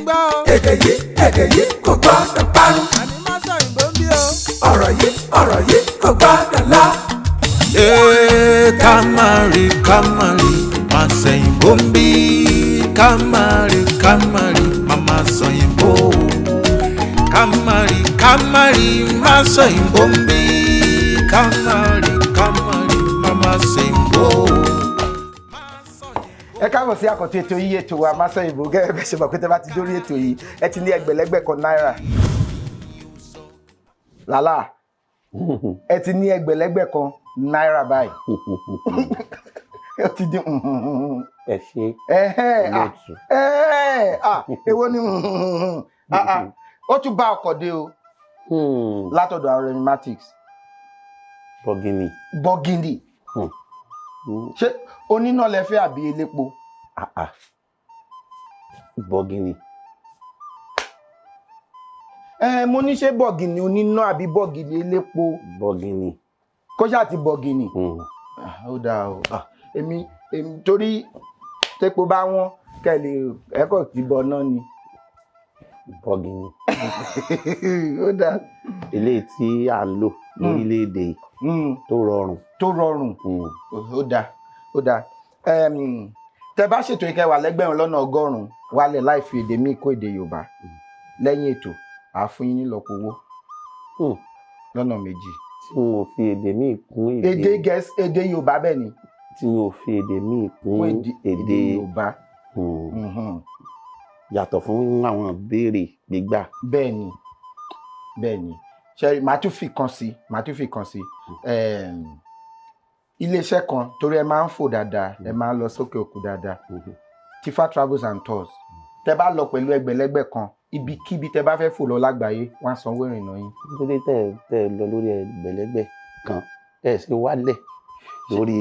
gbọ́ o. Èdè yìí, èdè yìí kò gbọ́dọ̀ parun. Àní má sọ òyìnbó ń bí o. Ọ̀rọ̀ yìí, ọ̀rọ̀ yìí kò gbọ́dọ̀ lọ. Ee, ká má rí, ká má rí, má sẹ̀yìnbó ń bí. Ká má rí, ká má rí, má má sọ̀yìnbó. Ká má rí, ká má rí, má sọ̀yìnbó ń bí. Ká má rí, ká má rí, má má sẹ̀yìnbó. Ẹ káàbọ̀ sí àkọ́tún ètò yìí, ètò wa Masọ̀yìnbó. Gẹ́gẹ́ bẹ́ẹ̀ ṣe mọ̀ pé tẹ́ bá ti dórí ètò yìí, ẹ ti ní ẹgbẹ̀lẹ́gbẹ̀ kan náírà lálá, ẹ ti ní ẹgbẹ̀lẹ́gbẹ̀ kan náírà báyìí, ó ti dín. Ẹ ṣe. Ẹ̀hẹ́n, ah, olóòtú. Ẹ̀hẹ́n, ah, èwo ni? Ah, ah, ó tún bá ọkọ̀ dé o látọ̀dọ̀ àwọn Remimatics. Bọ́gìnì. Bọ́gìnì. Ṣé oníná lẹ fẹ́ àbí elépo? Ah, ah. Bọ́gìnì. Ẹ mo ní, ṣé bọ̀gìnì oníná àbí bọ̀gìnì elépo? Bọ́gìnì. Kó ṣáà ti bọ̀gìnì. Ah, ó dáa o. Ah, èmi torí tépo bá wọ́n kẹ́ lè ẹ̀kọ́ ti bọ̀ náà ni. Bọ́gìnì. Ó dáa. Eléyìí tí à ń lò lórílẹ̀‐èdè yìí tó rọrùn. Tó rọrùn. Ó dáa, ó dáa. Tẹ bá ṣètò ìkẹwàá lẹ́gbẹ̀rún lọ́nà 100 wálẹ̀ láì fi èdè míì kó èdè Yorùbá, lẹ́yìn ètò àá fún yín nílọ́po owó lọ́nà 2. Tí n ò fi èdè míì kún èdè. Èdè Gẹ̀ẹ́sì, èdè Yorùbá, bẹ́ẹ̀ ni. Tí n ò fi èdè míì kún kún èdè èdè Yorùbá. Yàtọ̀ fún àwọn ìbéèrè gbígbà. Bẹ́ẹ̀ ni, bẹ́ẹ̀ ni. Ṣe màá tún fi kan sí, màá tún fi kan sí. Iléeṣẹ́ kan, torí ẹ máa ń fò dáadáa, ẹ máa ń lọ sókè òkun dáadáa, Tifa Travels and Tours. Tẹ bá lọ pẹ̀lú ẹgbẹ̀lẹ́gbẹ̀ kan, ibikíbi tẹ bá fẹ́ fò lọ lágbàáyé, wọ́n á sanwó ìrìnnà yín. Nítorí tẹ lọ lórí ẹgbẹ̀lẹ́gbẹ̀ kan, ẹ ṣe wálẹ̀ lórí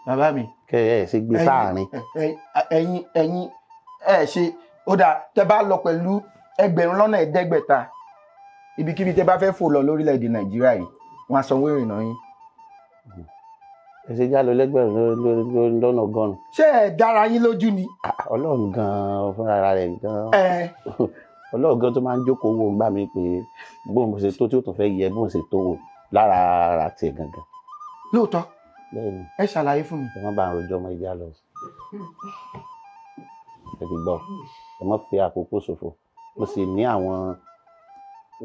Bàbá mi. Kẹ ẹ ṣe gbé sáàrin. Ẹ̀yin ẹ ṣe ó dáa. Tẹ bá lọ pẹ̀lú 7,500, ibikíbi tẹ bá fẹ́ fò lọ lórílẹ̀‐èdè Nàìjíríà yìí, wọ́n á sanwó ìrìnnà yín. Ẹ ṣe já lọ lẹ́gbẹ̀rún lọ́nà 100. Ṣé ẹ dára yín lójú ni? Ah, Ọlọ́run gan-an fúnra rẹ̀ gan-an. Ẹ Ọlọ́run gan tó máa ń jókòó wo gbà mí pé bóun ṣe tó tí ó tún fẹ́ yẹ bóun ṣe tó wò lára ara tiẹ̀ gangan. Lóòótọ́? Bẹ́ẹ̀ni. Ẹ ṣàlàyé fún mi. Ẹ má bá ń rojọ́ ọmọ ìjà lọ. Ẹ ti gbọ́, ẹ má fi àkókò ṣòfò. Mo sì ní àwọn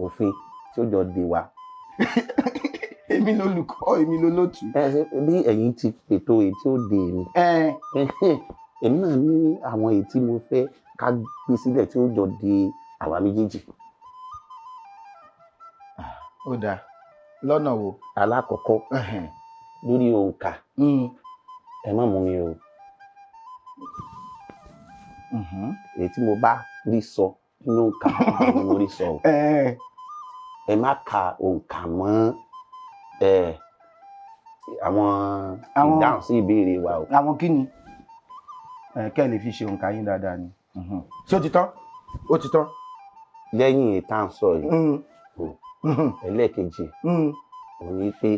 òfin tí ó jọ dè wá. Èmi lolùkọ́, èmi lolótùú. Ẹ ṣe bí ẹ̀yin ti pètò èyí tí ó dè mí. Ẹ Èmi náà ní àwọn èyí tí mo fẹ́ ká gbé sílẹ̀ tí ó jọ dè àwa méjèèjì. Ó dáa, lọ́nà wo? Alákọ̀ọ́kọ́, lórí òǹkà, ẹ má mú mi o. Èyí tí mo bá rí sọ nínú òǹkà ni mo rí sọ o. Ẹ má ka òǹkà mọ́ ẹ àwọn ìdáhùn sí ìbéèrè wa o. Àwọn kí ni ẹ kẹ́ ẹ lè fi ṣe òǹkà yín dáadáa ni. Ṣé ó ti tán? Ó ti tán? Lẹ́yìn èyí tá à ń sọ yìí, ẹlẹ́ẹ̀kejì òun ni pé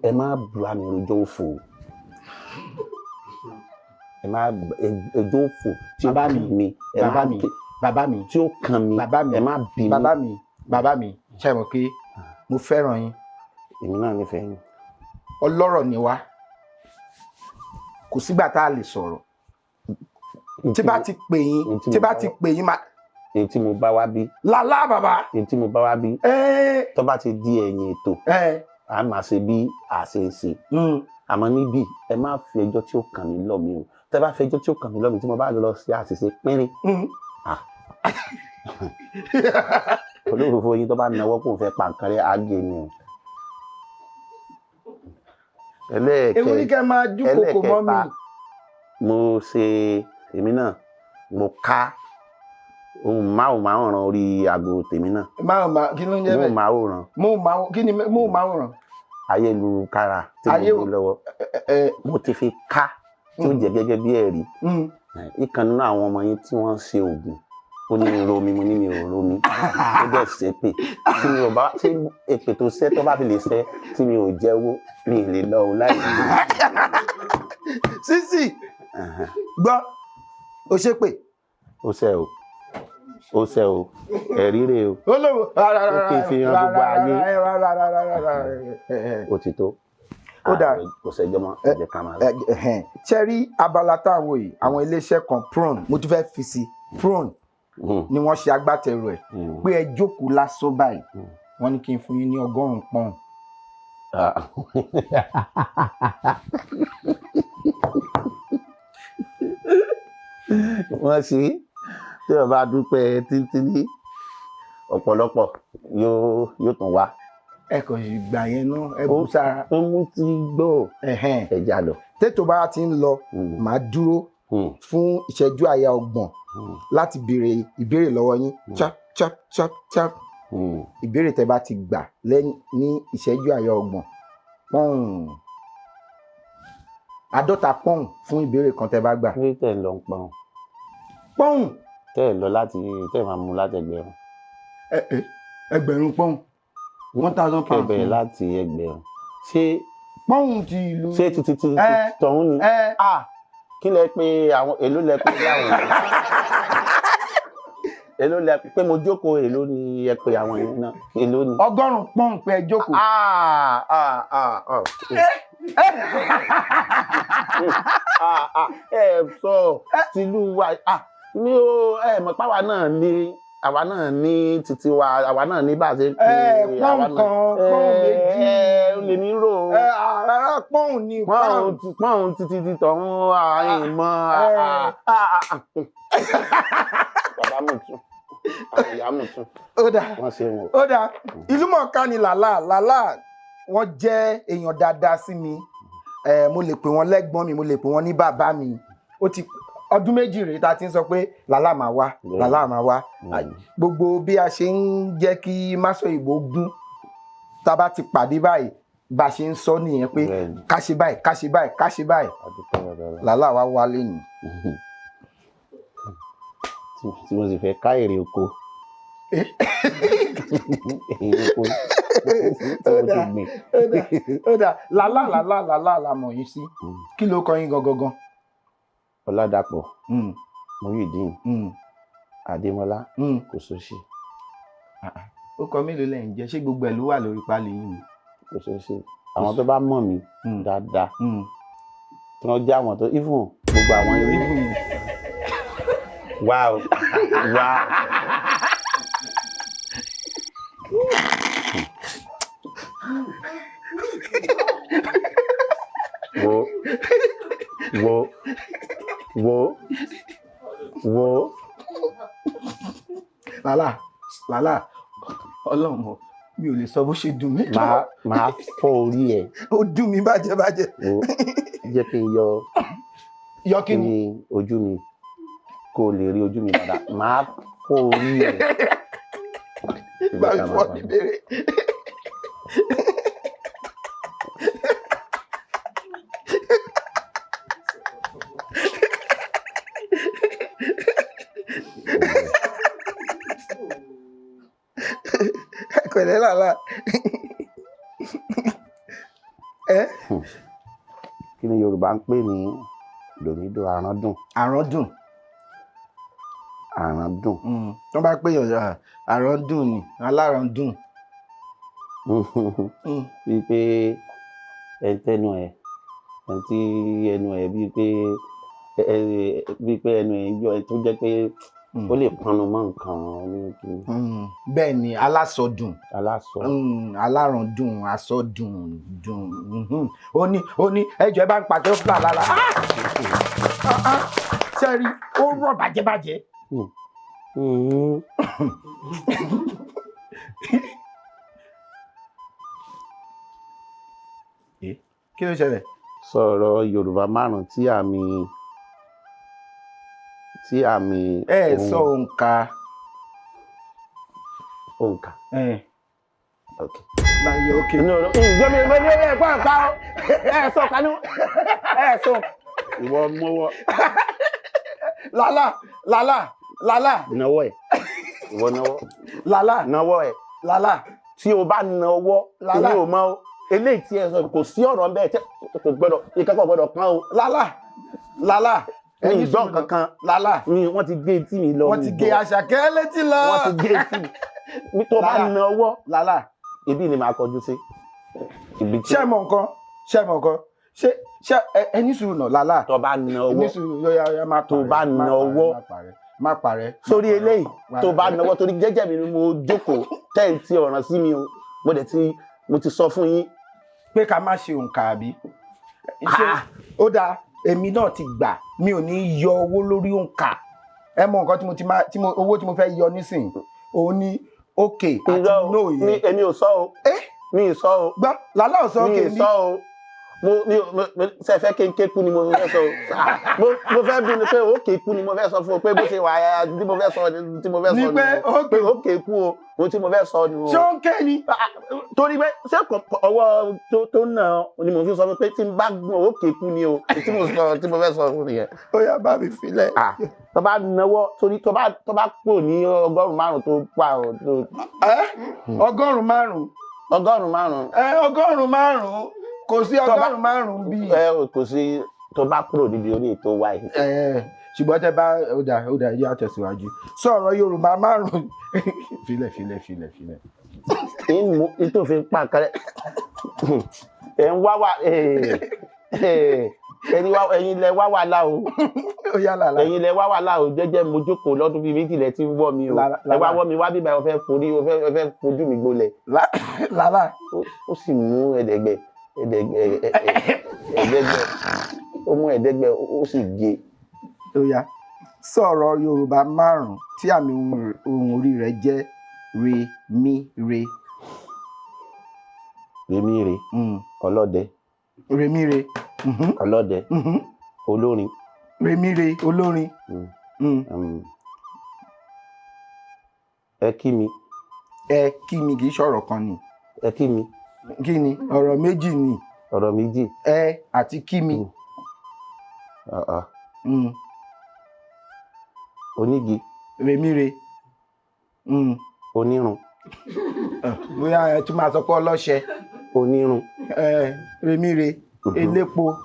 ẹ má bá mi rojọ́ òfò, ẹ má ẹjọ́ òfò tí ó Bàbá kàn mi, mí, ẹ má bàbá mi, bàbá mi, tí ó kàn mí, bàbá mi, ẹ má bí mi. Bàbá mi, bàbá mi, ṣe mọ̀ pé mo fẹ́ràn yín. Èmi náà nífẹ̀ẹ́ yín. Ọlọ́rọ̀ ni wá, kò sígbà tá a lè sọ̀rọ̀. Tí bá ti pè yín, Ohun tí tí mo bá bá ti pè yín máa Èyí tí mo bá wá bí. Lálá bàbá. Èyí tí mo bá wá bí, tó bá ti di ẹ̀yìn ètò, a máa ṣe bí a ṣe ń ṣe. Àmọ́ níbí, ẹ má fi ẹjọ́ tí ó kàn mí lọ̀ mí o. Tẹ́ bá fi ẹjọ́ tí ó kàn mí lọ̀ mí, tí mo bá lọ sí àṣìṣe pínrín, ah, olófòfò yín tó bá nawọ́ kó fẹ́ pa nǹkan rẹ̀ á gé ni o. Ewu ní kẹ́ máa dúnkokò mọ́ mi. Ẹlẹ́ẹ̀kẹta, mo ṣe èmi náà, mo ká ohun máwòmáwòrán orí aago tèmi náà. Máwòmá, kí ló ń jẹ́ bẹ́ẹ̀? Móhùnmáwòrán. Móhùnmáwò, kí ni móhùnmáwòrán? Ayélujára tí mo gbé lọ́wọ́, mo ti fi ká tí ó jẹ́ gẹ́gẹ́ bí ẹ̀rí. Ìkan nínú àwọn ọmọ yín tí wọ́n ń ṣe oògùn, ó ní romi, mo ní mi ò romi, ó dẹ̀ ṣépè tí mi ò bá tí èpè tó ṣẹ́ tó bá fi lè ṣẹ́ tí mi ò jẹ́wọ́, mi ì lè lọ o láì ní. Sísì. Gbọ́, o ṣe pé. Ó ṣe o, ó ṣe o, ẹ̀rí rè o. Ó lóun. Ó kì í fi hàn gbogbo ayé. Ó ti tó. Ó dáa. Kò sẹ́jọ́ mọ́, ẹ jẹ́ ká máa lọ. Ṣe rí abala táwọn yìí, àwọn iléeṣẹ́ kan prone, mo tún fẹ́ fi sí prone ni wọ́n ṣe agbátẹrù ẹ̀ pé ẹ jókòó lásán báyìí, wọ́n ní kí n fún yín ní 100 pọ́ùn. Wọ́n ṣe tí wọ́n bá dúpẹ́ tíntínní, ọ̀pọ̀lọpọ̀ yóò tún wá. Ẹ kò sì gbà yẹn náà, ẹ bù sára. Ó mú ti gbọ́ ẹja lọ. Tètò bá ti ń lọ, màá dúró fún ìṣẹ́jú àyà 30 láti béèrè ìbéèrè lọ́wọ́ yín, chap chap chap chap. Ìbéèrè tẹ́ bá ti gbà ní ìṣẹ́jú àyà 30, pọ́ùn 50 pọ́ùn fún ìbéèrè kan tẹ́ bá gbà. Ṣé tẹ̀ ń lọ pọ́ùn? Pọ́ùn. Tẹ́ ẹ̀ lọ láti tẹ́ ẹ̀ máa mú láti ẹgbẹ̀rún. Ẹgbẹ̀rún pọ́ùn, 1000 pounds. Kẹ́ bẹ̀rẹ̀ láti ẹgbẹ̀rún. Ṣé pọ́ùn ti ìlú. Ṣé títí tí tọ̀hún ni? Kí lẹ pé àwọn èló lẹ pé láwọn èló lẹ pé mo jókòó, èló ni ẹ pé àwọn yẹn náà, èló ni. 100 pọ́ùn pé ẹ jókòó. Ẹ sọ tìlú wa mi ò ẹ mọ̀ páwa náà ní àwa náà ní títí wa, àwa náà ní bá a ṣe ń pè é, àwa náà pọ́ùn kan pọ́ùn méjì ẹ lè ní rò ó. Rárá, pọ́ùn ni pọ́ùn pọ́ùn títí ti tọ̀hún àìmọ́. Bàbá mú tún, àwọn ìyá mú tún. Ó dà, wọ́n ṣe wọn. Ó dà, ìlúmọ̀ọ́ká ni Làlá. Làlá wọ́n jẹ́ èèyàn dáadáa sí mi. Mo lè pè wọ́n lẹ́gbọ́n mi, mo lè pè wọ́n ní bàbá mi. Ó ti ọdún 2 rèé tá a ti ń sọ pé Làlá máa wá, Làlá máa wá. Gbogbo bí a ṣe ń jẹ́ kí Másọ̀yìnbó gún, tá a bá ti pàdé báyìí, bá a ṣe ń sọ nìyẹn pé ká ṣe báyìí, ká ṣe báyìí, ká ṣe báyìí. Làlá wa wálé nì. Tí mo sì fẹ́ ká èrè oko. Èrè oko tí mo ti gbìn. Ó dà, Làlá Làlá Làlá la mọ̀ yín sí. Kí ló kọ yín gangan? Ọládàpọ̀ Muyideen Adémọ́lá Kòsóṣì. Ó kọ mélòó lẹ́yìn jẹ́? Ṣé gbogbo ẹ̀ ló wà lórí pálí yín ni? Kòsóṣì. Àwọn tó bá mọ̀ mí dáadáa, tí wọ́n jẹ́ àwọn tó even gbogbo àwọn even. Wá o, wá. Wo wo wo wo. Làlá Làlá, Ọlọ́run mi ò lè sọ bó ṣe dùn mí. Màá fọ́ orí ẹ̀. Ó dùn mí bàjẹ́ bàjẹ́. Wo, jẹ́ kí n yọ. Yọ kí ni? Ojú mi, kó o lè rí ojú mi dáadáa. Màá fọ́ orí ẹ̀. Bá mi fọ́ ní bèrè. Pẹ̀lẹ́ Làlá. Kí ni Yorùbá ń pè ní dòmídò? Àràndùn. Àràndùn. Àràndùn. Tó bá pè yàn àràndùn ni aláràndùn. Bíi pé ẹni tẹnu ẹ, ẹni tí ẹnu ẹ bíi pé ẹnu ẹ yọ, tó jẹ́ pé ó lè pọnnu mọ́ nǹkan ní kíni. Bẹ́ẹ̀ ni, alásọdùn. Alásọ. Aláràndùn, asọdùn dùn. Ó ní ẹjọ́ ẹ bá ń pàtẹ́ ó fúlà lára. Sẹ́rí, ó rọ̀ bàjẹ́bàjẹ́. Kí ló ṣẹlẹ̀? Sọ̀rọ̀ Yorùbá 5 tí àmì tí àmì. Ẹ sọ òǹkà. Òǹkà. Ok. Láyé òkè. Ǹjẹ́ mi ní ẹ gbọ́ ọ̀ka o? Ẹ sọ kanú. Ẹ sọ. Ìwọ mọ́wọ́. Làlá Làlá Làlá. Nawọ́ ẹ̀. Ìwọ nawọ́. Làlá. Nawọ́ ẹ̀. Làlá. Tí o bá nawọ́, Làlá. èmi ò mọ̀ o. Eléyìí tí ẹ sọ kò sí ọ̀rọ̀ bẹ́ẹ̀ tẹ́ kò gbọ́dọ̀ ìkẹ́kọ̀ọ́ gbọ́dọ̀ kan o. Làlá. Lálá. Mi gbọ́ kankan. Lálá. Mi wọ́n ti gé etí mi lọ. Wọ́n ti gé Àṣàkẹ́ létí lọ. Wọ́n ti gé etí mi. Tó bá na ọwọ́. Lálá. Ibi ni màá kọjú sí. Ṣé ẹ mọ nǹkan? Ṣé ẹ mọ nǹkan? Ṣé ṣé ẹ ní sùúrù náà Lálá. Tó bá na ọwọ́. Ní sùúrù yóò má parẹ́. Tó bá na ọwọ́. Má parẹ́. Sórí eléyìí tó bá na ọwọ́ torí jẹ́jẹ́ mi ni mo jókòó tẹ́ǹtì ọ̀ràn sí mi o. Mo dẹ̀ ti mo ti sọ fún yín. Pé ká má ṣe òǹkà àbí? Ṣé ó dáa, èmi náà ti gbà, mi ò ní yọ owó lórí òǹkà. Ẹ mọ nǹkan tí mo ti máa tí mo owó tí mo fẹ́ yọ nísìnyí òun ni òkè àti no yẹn. Èmi ò sọ o. Mi ì sọ o. Gbọ́ Lálá ò sọ òkè mi ì sọ o. Mo mi mo ṣe fẹ́ kí n ké kú ni mo fẹ́ sọ o. Mo fẹ́ bí ni pé òkè kú ni mo fẹ́ sọ fún o pé bó ṣe wà á tí mo fẹ́ sọ tí mo fẹ́ sọ ni o pé òkè kú o ohun tí mo fẹ́ sọ ni o. Ṣé ó ń ké ni. Torí pé ṣé ọwọ́ tó nà ni mo fi sọ fún pé tí n bá gbọ́n òkè kú ni o tí mo sọ tí mo fẹ́ sọ fún nìyẹn. Ó yá bá mi filẹ̀. Tó bá náwó torí tó bá pò ní 500 tó pa ọ̀ tó. 500. 500. 500 kò sí 500 bí. Kò sí tó bá kúrò níbi orí ètò wa yìí. Ṣùgbọ́n tẹ bá ó dà yá tẹ̀síwájú sọ̀rọ̀ Yorùbá 5. Filẹ̀ filẹ̀ filẹ̀ filẹ̀. Ìmú ìtòfin pàkẹrẹ ẹ̀ ń wá wà ẹ̀yin lẹ wá wàhálà o. Ẹ̀yin lẹ wá wàhálà o. Jẹ́jẹ́ mo jókòó lọ́dún bíi méjì lẹ ti ń wọ́ mi o. Ẹ wá wọ́ mi wá bíbá ẹ fẹ́ forí ẹ fẹ́ fojú mi gbolẹ̀. Lálá. Ó sì mú ẹ̀ẹ́dẹ́gbẹ̀ ẹ̀ẹ́dẹ́gbẹ̀ ó mú ẹ̀ẹ́dẹ́gbẹ̀ ó sì gé. Ó yá sọ̀rọ̀ Yorùbá 5 tí àmì ohùn orí rẹ̀ jẹ́ re mi re. Remi re. Ọlọ́dẹ. Remi re. Ọlọ́dẹ. Olórin. Remi re olórin. Ẹ kí mi. Ẹ kí mi kì í ṣọ̀rọ̀ kan ni. Ẹ kí mi. Kí ni ọ̀rọ̀ méjì ni. Ọ̀rọ̀ méjì. Ẹ àti kí mi. Onígi. Remi re. Onírun. Bóyá ẹ tún máa sọ pé ọlọ́ṣẹ. Onírun. Remi re. Elépo.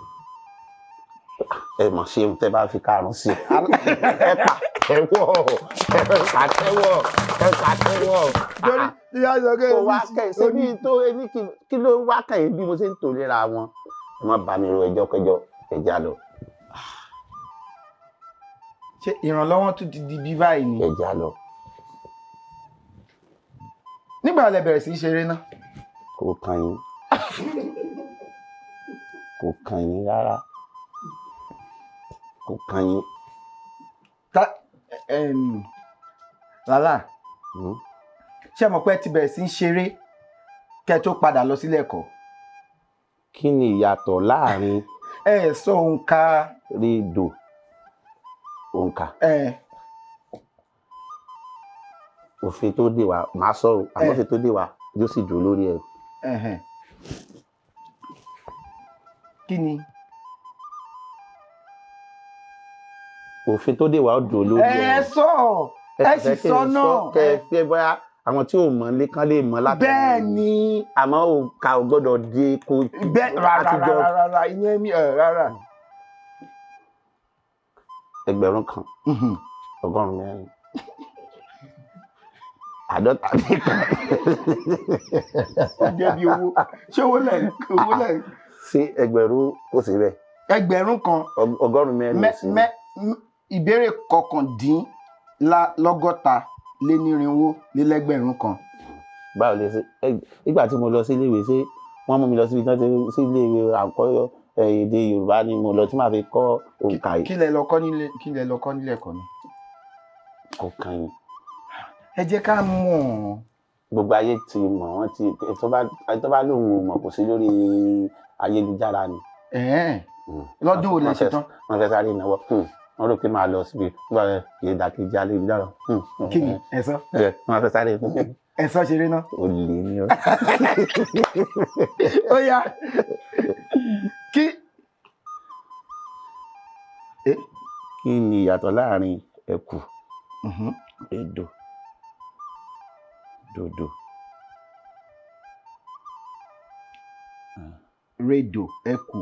Ẹ mọ̀ ṣe tẹ bá fi karùn-ún sí i. Ẹ pa tẹ́wọ̀ ẹ pa tẹ́wọ̀ ẹ pa tẹ́wọ̀. Torí tí a sọ pé kò wá kẹ́ ṣé bí tó ẹni kí ló wá kẹ́yìn bí mo ṣe ń tò léra wọn. Ẹ má bá mi ro ẹjọ́ kẹjọ ẹja lọ. Ṣé ìrànlọ́wọ́ tún ti di bí báyìí ni? Ẹja lọ. Nígbà wo lẹ bẹ̀rẹ̀ sí í ṣeré náà? Kò kàn yín. Kò kàn yín rárá. Kò kàn yín. Lálá, ṣé mọ̀ pé ti bẹ̀rẹ̀ sí í ṣeré kẹ́ tó padà lọ sílé ẹ̀kọ́? Kí ni ìyàtọ̀ láàrin? Ẹ sọ òǹkà. Rédò òǹkà. Òfin tó dè wá màá sọ o, àmọ́ òfin tó dè wá yóò sì dúró lórí ẹ̀. Kí ni? Òfin tó dè wá ó dúró lórí ẹ̀. Ẹ sọ ẹ sì sọ náà. Kẹ ẹ fẹ́ bóyá àwọn tí ò mọ̀ lé kán lè mọ̀ látọ̀. Bẹ́ẹ̀ ni. Àmọ́ òǹkà ò gbọ́dọ̀ di kó. Bẹ́ẹ̀ rárá rárá ìyẹn mi rárá. 1000 904 51. Ó jẹ́ bí owó. Ṣé owó lẹ̀ owó lẹ̀? Sí ẹgbẹ̀rún kò sí bẹ́ẹ̀. 1000. 94 sí. Ìbéèrè 464. Báwo lè ṣe nígbà tí mo lọ sí iléèwé ṣé wọ́n mú mi lọ síbi tí wọ́n ti sí iléèwé àkọ́ èdè Yorùbá ni mo lọ tí màá fi kọ́ òǹkà yìí. Kí lẹ lọ kọ́ nílé kí lẹ lọ kọ́ nílé ẹ̀kọ́ ni? Kò kàn yín. Ẹ jẹ́ ká mọ̀. Gbogbo ayé ti mọ̀ wọ́n ti tó bá lóun ò mọ̀ kò sí lórí ayélujára ni. Lọ́dún wo lẹ ṣe tán? Wọ́n fẹ́ sáré náwó. Wọ́n rò pé máa lọ síbi ìdàkejì ayélujára. Kí ni ẹ sọ? Wọ́n fẹ́ sáré. Ẹ sọ ṣeré náà. Olè ni ọ. Ó yá kí. Kí ni ìyàtọ̀ láàrin ẹ̀kú, èdò, dòdò? Rédò, ẹ̀kú.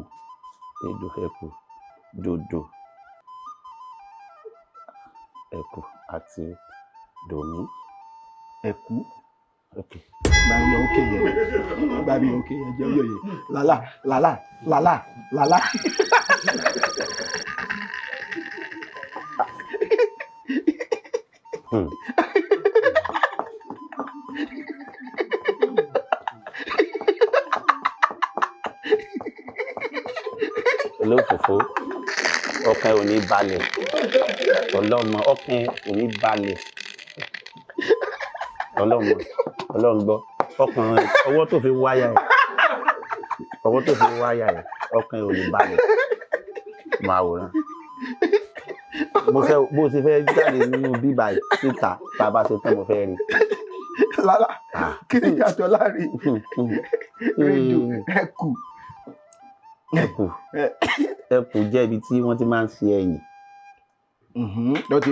Èdò, ẹ̀kú. Dòdò, ẹ̀kú àti dòmí. Ẹ̀kú. Ok. Gbàmí òkè yẹn, gbàmí òkè yẹn jẹ́ òye. Lálá lálá lálá lálá. Olófòfó, ọkàn ò ní balẹ̀. Ọlọ́mọ, ọkàn ò ní balẹ̀. Ọlọ́mọ, ọlọ́run gbọ́, ọkàn ẹ, ọwọ́ tó fi wáyà ẹ̀, ọwọ́ tó fi wáyà ẹ̀, ọkàn ò ní balẹ̀. Máa wòran. Mo fẹ́ bó o ṣe fẹ́ jáde nínú bíbá yìí síta, tá a bá ṣe tán mo fẹ́ rí. Lálá, kí ni ìyàtọ̀ láàrin rédíò ẹ̀kú? Ẹkù, ẹkù jẹ́ ibi tí wọ́n ti máa ń ṣe ẹyìn. Lọ́ ti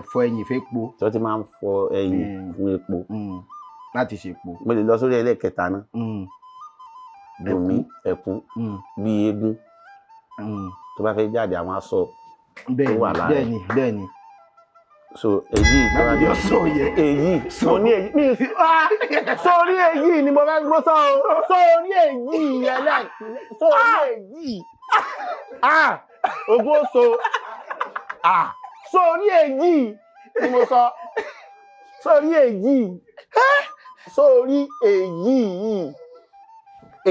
fọ ẹyìn fẹ́ po. Tí wọ́n ti máa ń fọ ẹyìn fún epo. Láti ṣe epo. Mo lè lọ sórí ẹlẹ́ẹ̀kẹta náà. Dòmí, ẹ̀kú, bíi eégún. Tó bá fẹ́ jáde, àwọn aṣọ tó wà lára. Bẹ́ẹ̀ni bẹ́ẹ̀ni. So èyí tó bá yọ sọ yẹ. Èyí mo ní èyí mi sí sórí èyí ni mo fẹ́ gbọ́ sọ o, sórí èyí ẹlẹ́, sórí èyí ogún oṣù, sórí èyí ni mo sọ, sórí èyí, sórí èyí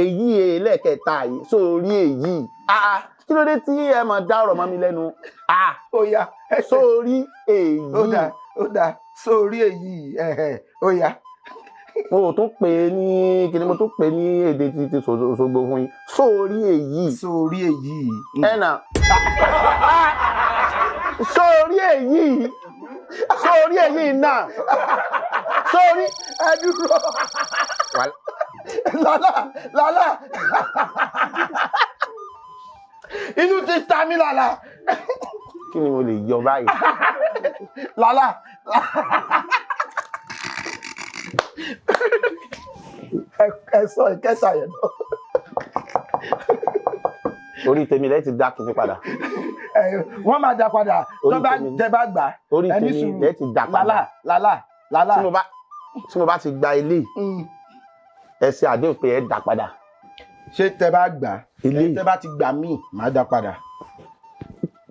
èyí ẹlẹ́kẹta yìí, sórí èyí. Kí ló dé tí ẹ máa dá ọ̀rọ̀ mọ́ mi lẹ́nu? Ó yá, sórí èyí. Ó dà, ó dà, sórí èyí, ó yá. Mo tún pè é ní kíni, mo tún pè é ní èdè ti Òṣogbo fún yín. Sórí èyí. Sórí èyí. Ẹ nà. Sórí èyí. Sórí èyí náà. Sórí. Ẹ dúró. Lálá lálá. Inú ti ta mí lálá. Kí ni mo lè yọ báyìí? Lálá. Ẹ sọ ìkẹta yẹn náà. Orí tèmi lẹ́yìn ti dá kìíní padà. Wọ́n máa dá padà tó bá tẹ bá gbà. Orí tèmi lẹ́yìn ti dá padà. Lálá lálá lálá. Tí mo bá ti gba ilé, ẹ ṣe àdéhùn pé ẹ dá padà. Ṣé tẹ bá gbà? Ilé tẹ bá ti gbà míì, màá dá padà.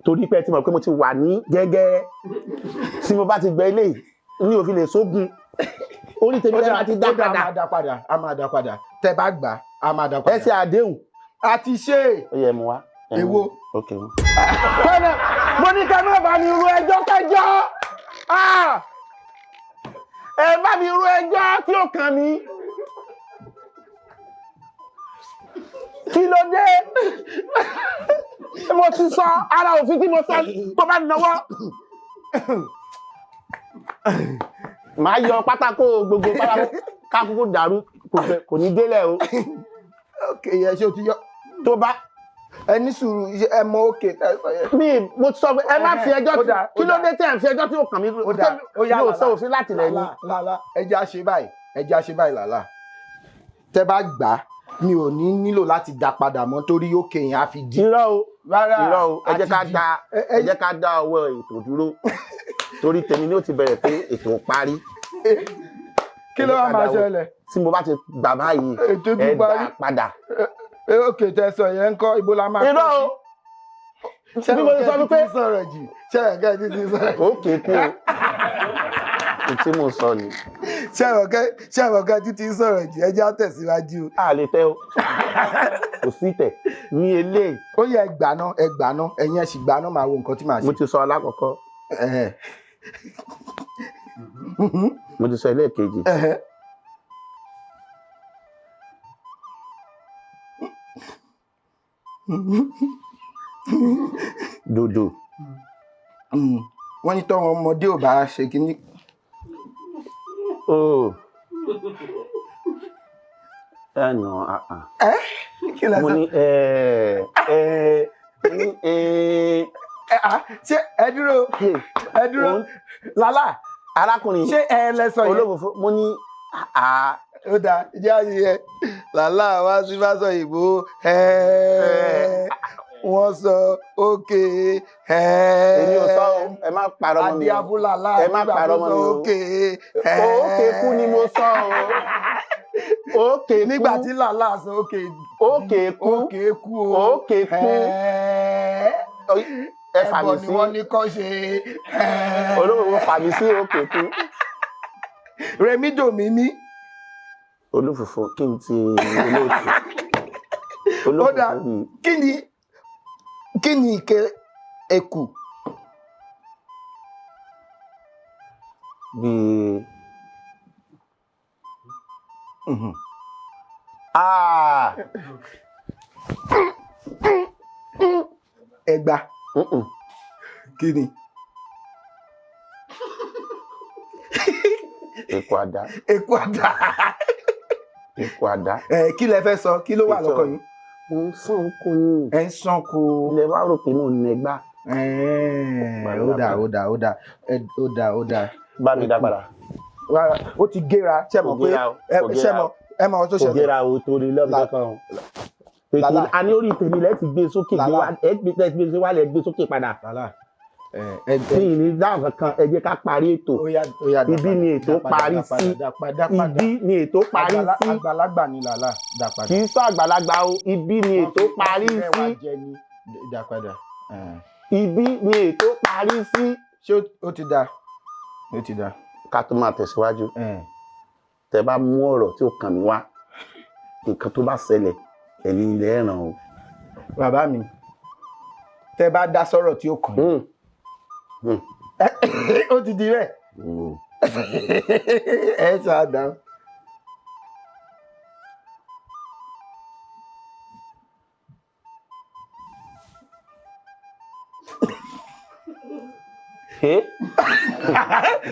Torí pé ẹ ti mọ̀ pé mo ti wà ní gẹ́gẹ́, tí mo bá ti gba ilé ní òfin lè sógun. Orí tèmi lẹ́yìn ti dá padà. A máa dá padà, a máa dá padà. Tẹ bá gbà, a máa dá padà. Ẹ ṣe àdéhùn. A ti ṣe. Ó yẹ mu wá. Èwo? Ok. Kọ́nà, mo ní ká má bá mi ru ẹjọ́ kẹjọ́. Ẹ bá mi ru ẹjọ́ tí ó kàn mí. Kí ló dé? Mo ti sọ ara òfin tí mo sọ tó bá náwó. Màá yọ pátákó, gbogbo pátákó kákúkú dàrú, kò ní délẹ̀ o. Ok, yẹ ṣé o ti yọ. Tó bá. Ẹ ní sùúrù, ẹ mọ òkè. Mi mo ti sọ pé ẹ má fi ẹjọ́, kí ló dé tí ẹ fi ẹjọ́ tí ó kàn mí? Mi ò sọ òfin láti lẹ̀ ni. Lálá, ẹ jẹ́ á ṣe báyìí, ẹ jẹ́ á ṣe báyìí lálá. Tẹ bá gbà á, mi ò ní nílò láti dá padà mọ́ torí òkè yẹn á fi di. Irọ́ o, rárá, irọ́ o, ẹ jẹ́ ká dá, ẹ jẹ́ ká dá ọwọ́ ètò dúró torí tèmi ni ó ti bẹ̀rẹ̀ pé ètò parí. Kí ló wá máa ṣẹlẹ̀? Tí mo bá ti gbà báyìí, ẹ dá padà. Òkè tẹ sọ yẹn ń kọ́, ibo la máa kọ́ sí. Irọ́ o, bí mo ti sọ wípé. Sọ̀rọ̀ jù, ṣẹ̀rẹ̀kẹ́ ti ti sọ̀rọ̀. Òkè kú o, tí mo sọ ni. Ṣẹ̀rẹ̀kẹ́ ti ti sọ̀rọ̀ jù, ẹ jẹ́ á tẹ̀síwájú. A lè tẹ o, kò sí tẹ̀ ní eléyìí. Ó yẹ ẹgbàá náà, ẹgbàá náà, ẹ̀yin ẹ̀ sì gbà náà, máa wo nǹkan tí màá ṣe. Mo ti sọ alákọ̀ọ́kọ́. Mo ti sọ ẹlẹ́ẹ̀kejì. Dòdò. Wọ́n ní tọ́wọ́n ọmọdé ò bá ṣe kínní. Ẹ nà á. Kí lẹ sọ? Mo ní ẹ ẹ ní ẹ. Ṣé ẹ dúró, ẹ dúró lálá. Arákùnrin. Ṣé ẹ lẹ sọ yẹn? Olófòfó, mo ní a. Ó dáa, ìjẹ́ àyè yẹn lálá wá sí bá sọ ìbò ẹ. Wọ́n sọ òkè. Èmi ò sọ o, ẹ má parọ́ mọ́ mi o. Adíáfúlàlà Ẹ má nígbà parọ́ tó mọ́ sọ mi o. òkè. Òkè kú ni mo sọ o. Òkè kú. Nígbà tí làlá sọ òkè. Òkè kú. Òkè kú o. Òkè kú. Ẹ fà Ẹbọ mí ni sí. wọ́n ní kọ́ ṣe. Olóòwò fà mí sí òkè kú. Rẹ̀mí dòmímí. Olúfùfù kí n ti olóòtú. Ó dáa. Olúfùfù mi. Kí ni ike eku? Bíi ah. Ẹgba. Mm-mm. Kí ni? Eku àdá. Eku àdá. Eku àdá. Ẹ kí lẹ fẹ́ sọ? Kí ló wà lọ́kàn yín? Mo ń sàn oko ni. Ẹ ń sanko. Ilẹ̀ wa rò pé mò ń nẹgbà. Ó dáa, ó dáa, ó dáa. Ó dáa, ó dáa. Bá mi dá padà. Rárá, ó ti géra. Ṣé mọ̀ Kò pé géra o, kò ṣé géra mọ̀ o. ẹ mọ̀ ohun tó Kò ṣẹlẹ̀. gẹ́ra o torí lọ́ọ̀bì Lálá. kankan o. Ètò Lálá. a ní orí tèmi lẹ́ẹ̀ ti gbé sókè gbé Lálá. wá ẹ gbé tẹ́ gbé sí wálẹ̀ gbé sókè padà. Lálá. Ẹ ẹ Mi ì ní dáhùn kankan, ẹ jẹ́ ká parí ètò. ó yá, ó yá, dá Ibi padà, ni ètò dá padà, parí dá padà, sí. dá padà, dá padà. Ibi ni ètò parí sí. Àgbàlagbà ni làlá, dá padà. Kì í sọ àgbàlagbà o, ibi ni ètò parí Wọ́n fi sí. wá jẹ ni, dá padà. Ibi ni ètò parí sí. Ṣé ó ti dáa? Ó ti dáa. Ká tó máa tẹ̀síwájú, tẹ bá mú ọ̀rọ̀ tí ó kàn mí wá, nǹkan tó bá ṣẹlẹ̀, ẹ̀yin ilẹ̀ ẹ̀ràn o. Bàbá mi, tẹ bá dá sọ̀rọ̀ tí ó kàn yín. Ó ti di bẹ́ẹ̀. Ẹ ṣáà dáhùn. Eh?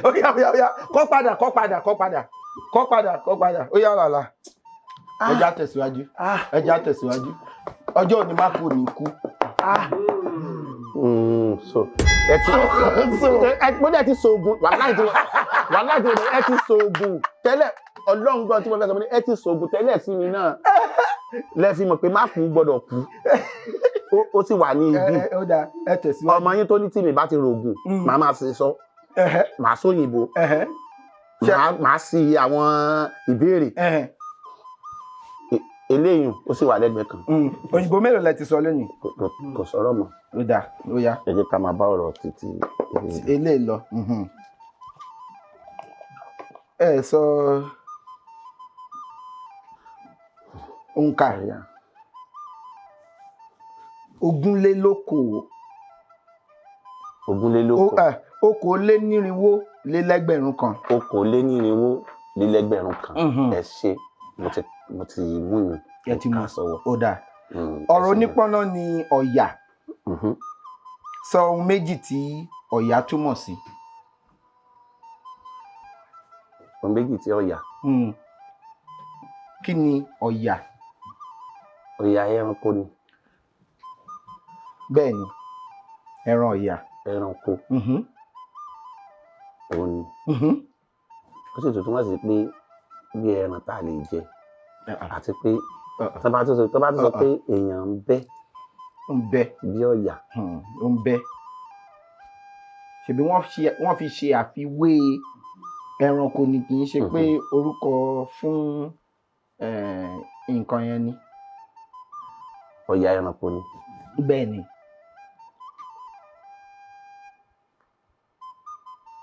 Ó yá, ó yá, ó yá, kọ́ padà, kọ́ padà, kọ́ padà, kọ́ padà, kọ́ padà. Ó yá làlá. Ẹ já tẹ̀síwájú. Ẹ já tẹ̀síwájú. Ọjọ́ òní má kú ní kú. So ẹ ti ẹ gbọ́dọ̀ ti sògùn wàhálà tí wàhálà tí ẹ ti sògùn tẹ́lẹ̀. Ọlọ́run gbọ́ tí mo fẹ́ sọ, mo ní ẹ ti sògùn tẹ́lẹ̀ sí mi náà lẹ fi mọ̀ pé má kú gbọ́dọ̀ kú. Ó sì wà ní ibi. Ó dáa, ẹ tẹ̀síwájú. Ọmọ yín tó ní tí mi bá ti rògùn, màá máa ṣe sọ, màá sóyìnbó, màá sí àwọn ìbéèrè eléyìí, ó sì wà lẹ́gbẹ̀ẹ́ kan. Òyìnbó mélòó lẹ ti sọ lónìí? Kò sọ̀rọ̀ mọ́. Ó dáa, ó yá. Ẹ jẹ́ ká máa bá ọ̀rọ̀ títí eléyìí lọ. Ẹ sọ òǹkà ogúnlélókòó. Ogúnlélókòó. 420,000. 420,000. Ẹ ṣe, mo ti mú yín. Ẹ ti mú. Ká sọ̀wọ́. Ó dáa. Ọ̀rọ̀ onípọ́nná ni ọ̀yà. Sọ ohun méjì tí ọ̀yà túmọ̀ sí. Ohun méjì tí ọ̀yà. Kí ni ọ̀yà? Ọ̀yà ẹranko ni. Bẹ́ẹ̀ ni, ẹran ọ̀yà. Ẹranko òun ni. Ó sì tún túmọ̀ sí pé bí ẹran tá a lè jẹ, àti pé tó bá tún sọ pé èèyàn ń bẹ́ ń bẹ bí ọ̀yà. Ó ń bẹ. Ṣebí wọ́n fi ṣe àfiwé ẹranko ni, kì í ṣe pé orúkọ fún nǹkan yẹn ni. Ọ̀yà ẹranko ni. Bẹ́ẹ̀ ni.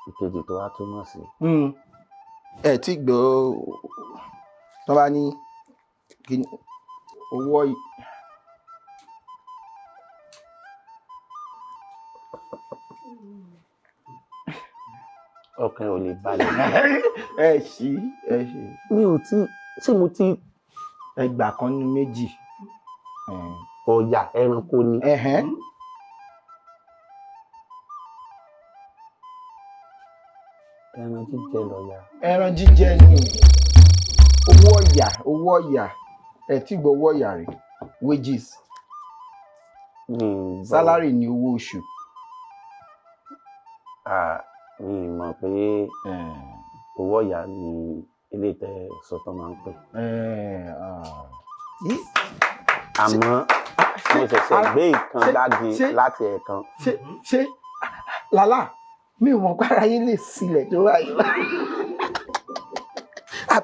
Ìkejì tó wá túmọ̀ sí. Ẹ tí gbọ́ tó bá ní kí ni owó Ọkàn ò lè balẹ̀. Ẹ ṣí, ẹ ṣí. Mi ò tí ṣé mo ti. Ẹgbàá kan ní méjì. Ọ̀yà ẹranko ni. Ẹhẹ́n. Ẹran jíjẹ lọ̀yà. Ẹran jíjẹ ni owó ọ̀yà, owó ọ̀yà. Ẹ tí gbọ́ owó ọ̀yà rí? Wages. Mi ì gbọ́. Salary ni owó oṣù. Ah, mi ì mọ̀ pé owó ọ̀yà ni ilé ìtẹ́ sọtọ́ máa ń pè. Ah. Àmọ́ mo ṣẹ̀ṣẹ̀ gbé ìkan gbági láti ẹ̀ẹ̀kan. Ṣé Làlá, mi ò mọ̀ pé ara yín lè sílẹ̀ tó báyìí. Ah,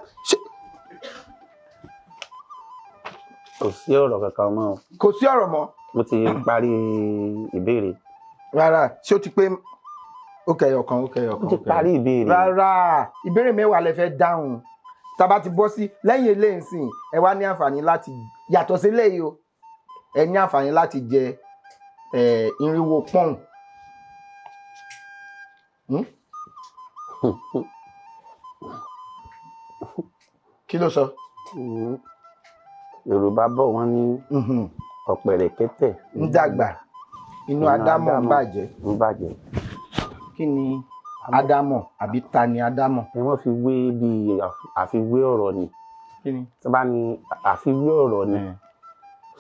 Kò sí ọ̀rọ̀ kankan mọ́ o. Kò sí ọ̀rọ̀ mọ́. Mo ti parí ìbéèrè. Rárá, ṣé ó ti pé? Ó kẹyọ kan, ó kẹyọ Mo kan. ti Ó kẹyọ. parí ìbéèrè. Rárá, ìbéèrè 10 lẹ fẹ́ dáhùn. Tá a bá ti bọ́ sí lẹ́yìn eléyìí nsìn, ẹ wá ní àǹfààní láti yàtọ̀ sí eléyìí o, ẹ ní àǹfààní láti jẹ 400 pọ́ùn. Hmm? Kí ló sọ? Yorùbá bọ̀, wọ́n ní ọ̀pẹ̀rẹ̀kẹ́tẹ̀ ń dàgbà, inú adámọ̀ ń bàjẹ́. Ń bàjẹ́. Kí ni ádámọ̀ àbí ta ni ádámọ̀? Ẹ wọ́n fi wé bí àfiwé ọ̀rọ̀ ni. Kí ni? Tí wọ́n bá ní àfiwé ọ̀rọ̀ ni.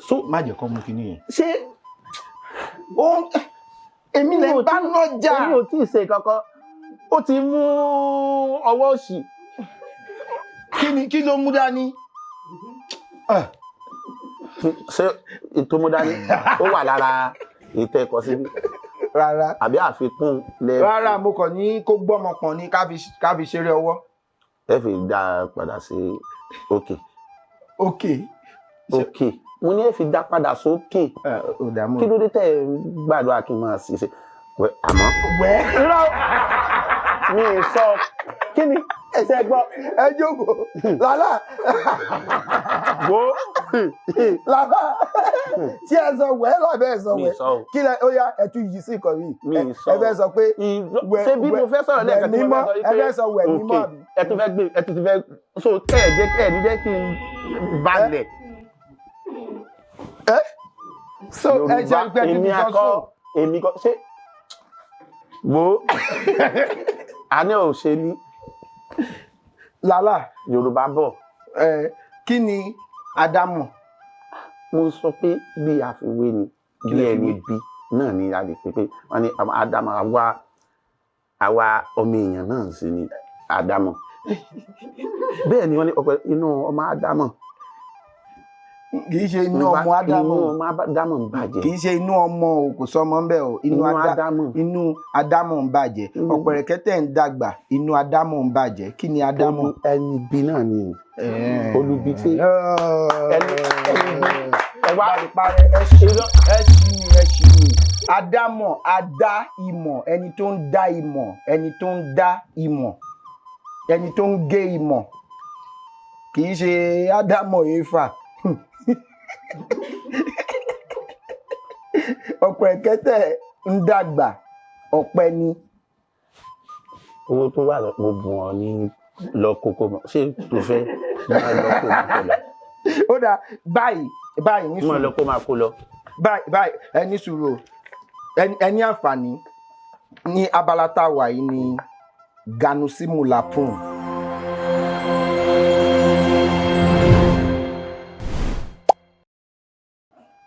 So má jẹ́ kó mú kinní yẹn. Ṣé Ó èmi lè bá nájà. Èmi ò tí ì ṣe kankan, ó ti mú ọwọ́ òsì. Kí ni, kí ló mú dání? Ah, Ṣé ètò mú dání ó wà lára ètò ẹ̀kọ́ síbí rárá. àbí àfikún lẹ? Rárá, mo kàn ní kó gbọ́mọ pọ̀n ní ká fi ṣeré ọwọ́. Ẹ fi dá a padà sí òkè. Ok. Òkè, mo ní ẹ fi dá padà sókè. Ò dààmú. Kí ló dé tẹ́ ẹ ń gbàdúrà kí n máa ṣiṣẹ́? Àmọ́ Wẹ́ irọ́, mi ò sọ kí ni ẹsẹ̀ gbọ́, ẹ jókòó Lálá. Wo. Lálá, tí ẹ sọ wẹ́ lábẹ́ ẹ sọ Mi wẹ́. sọ o. Kí lẹ ó yá, ẹ tún yí sí ìkọ̀ yìí. Mi Ẹ sọ ẹ fẹ́ sọ pé Ṣé bí mo fẹ́ sọ̀rọ̀ lẹ́ẹ̀kan tí mo mímọ́ fẹ́ sọ ẹ fẹ́ sọ wẹ̀ mímọ́ òkè àbí? Ẹ tún fẹ́ gbé, ẹ tún ti fẹ́ so ẹ jẹ́ ẹ ní jẹ́ kí n balẹ̀. Ẹ so ẹ ṣe pé ẹ èmi ti sọ akọ so. Èmi kọ ṣé wo àní ò ṣe ní. Lálá. Yorùbá bọ̀. Ẹ kí ni ádámọ̀? Mo sọ pé bí àfiwé ni. Kí Bí lẹ fi ẹni wé? bí náà ni a lè pè pé wọ́n ní àwọn ádámọ̀, àwa ọmọ èèyàn náà sì ni ádámọ̀. Bẹ́ẹ̀ ni wọ́n ní ọ̀pẹ inú ọmọ ádámọ̀. Kì í ṣe inú ọmọ ádámọ̀. Inú ọmọ ádámọ̀ ń bàjẹ́. Kì í ṣe inú ọmọ o, kò sọmọ ń bẹ o. Inú Inú ádámọ̀. Inú ádámọ̀ ń bàjẹ́. Ọ̀pẹ̀rẹ̀kẹ́tẹ̀ ń dàgbà, inú ádámọ̀ ń bàjẹ́. Kí ni ádámọ̀? Ẹni bí náà ni olubi tí ẹni bí ẹ wá. Parẹ́, ẹ ṣì, ẹ ṣì ni, ẹ ṣì ni. Ádámọ̀, adá ìmọ̀, ẹni tó ń dá ìmọ̀, ẹni tó ń dá ìmọ̀, ẹni tó ń gé ìmọ̀. Kì í ṣe ádámọ̀ éfà. Ọ̀pẹ̀rẹ̀kẹ́tẹ̀ ń dàgbà, ọ̀pẹ ni. Owó tó wà lọ, mo bùn ọ ní lọ kókó mọ, ṣé tó fẹ́ máa lọ kó máa kó lọ? Ó dáa, báyìí báyìí, ní Máa sùúrù. lọ kó máa kó lọ. Báyìí báyìí, ẹ ní sùúrù o. Ẹ ní àǹfààní ní abala tá a wà yìí ní Ganusimu Lapun.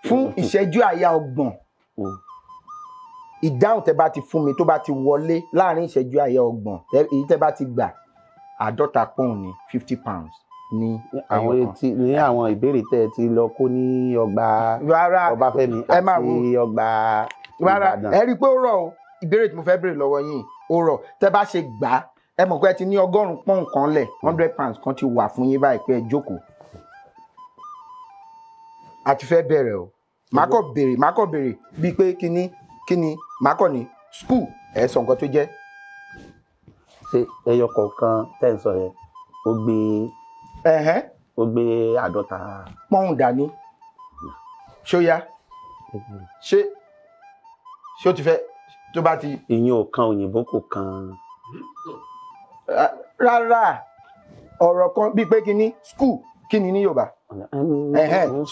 Fún ìṣẹ́jú àyá 30, ìdáhùn tẹ́ bá ti fún mi tó bá ti wọlé láàrin ìṣẹ́jú àyá 30, èyí tẹ́ bá ti gbà, 50 pọ́ùn ní, £50 ní Àwọn ẹyọ kan. etí ní àwọn ìbéèrè tẹ́ ẹ ti lọ kó ní ọgbà Rárá, Ọbáfẹ́mi ẹ máa àti wo. ọgbà Rárá. Ìbàdàn. Ẹ rí i pé ó rọ̀ o. Ìbéèrè tí mo fẹ́ béèrè lọ́wọ́ yín ó rọ̀. Tẹ́ bá ṣe gbà á, ẹ mọ̀ pé ẹ ti ní 100 pọ́ùn kan lẹ̀, £100 kan ti wà fún yín báyìí pé ẹ jókòó. A ti fẹ́ bẹ̀rẹ̀ o. Màá kàn béèrè bíi pé kíní kíní, màá kàn ní school, ẹ sọ nǹkan tó jẹ́. Ṣé ẹyọ kọ̀ọ̀kan tẹ́ ń sọ yẹn ó gbé ó gbé 50 pọ́ùn dání? Ṣó yá? Ṣé ó ti fẹ́ tó bá ti. Ìyẹn ò kan òyìnbó, kò kan. Rárá, ọ̀rọ̀ kan bíi pé kíní school, kíni ní Yorùbá?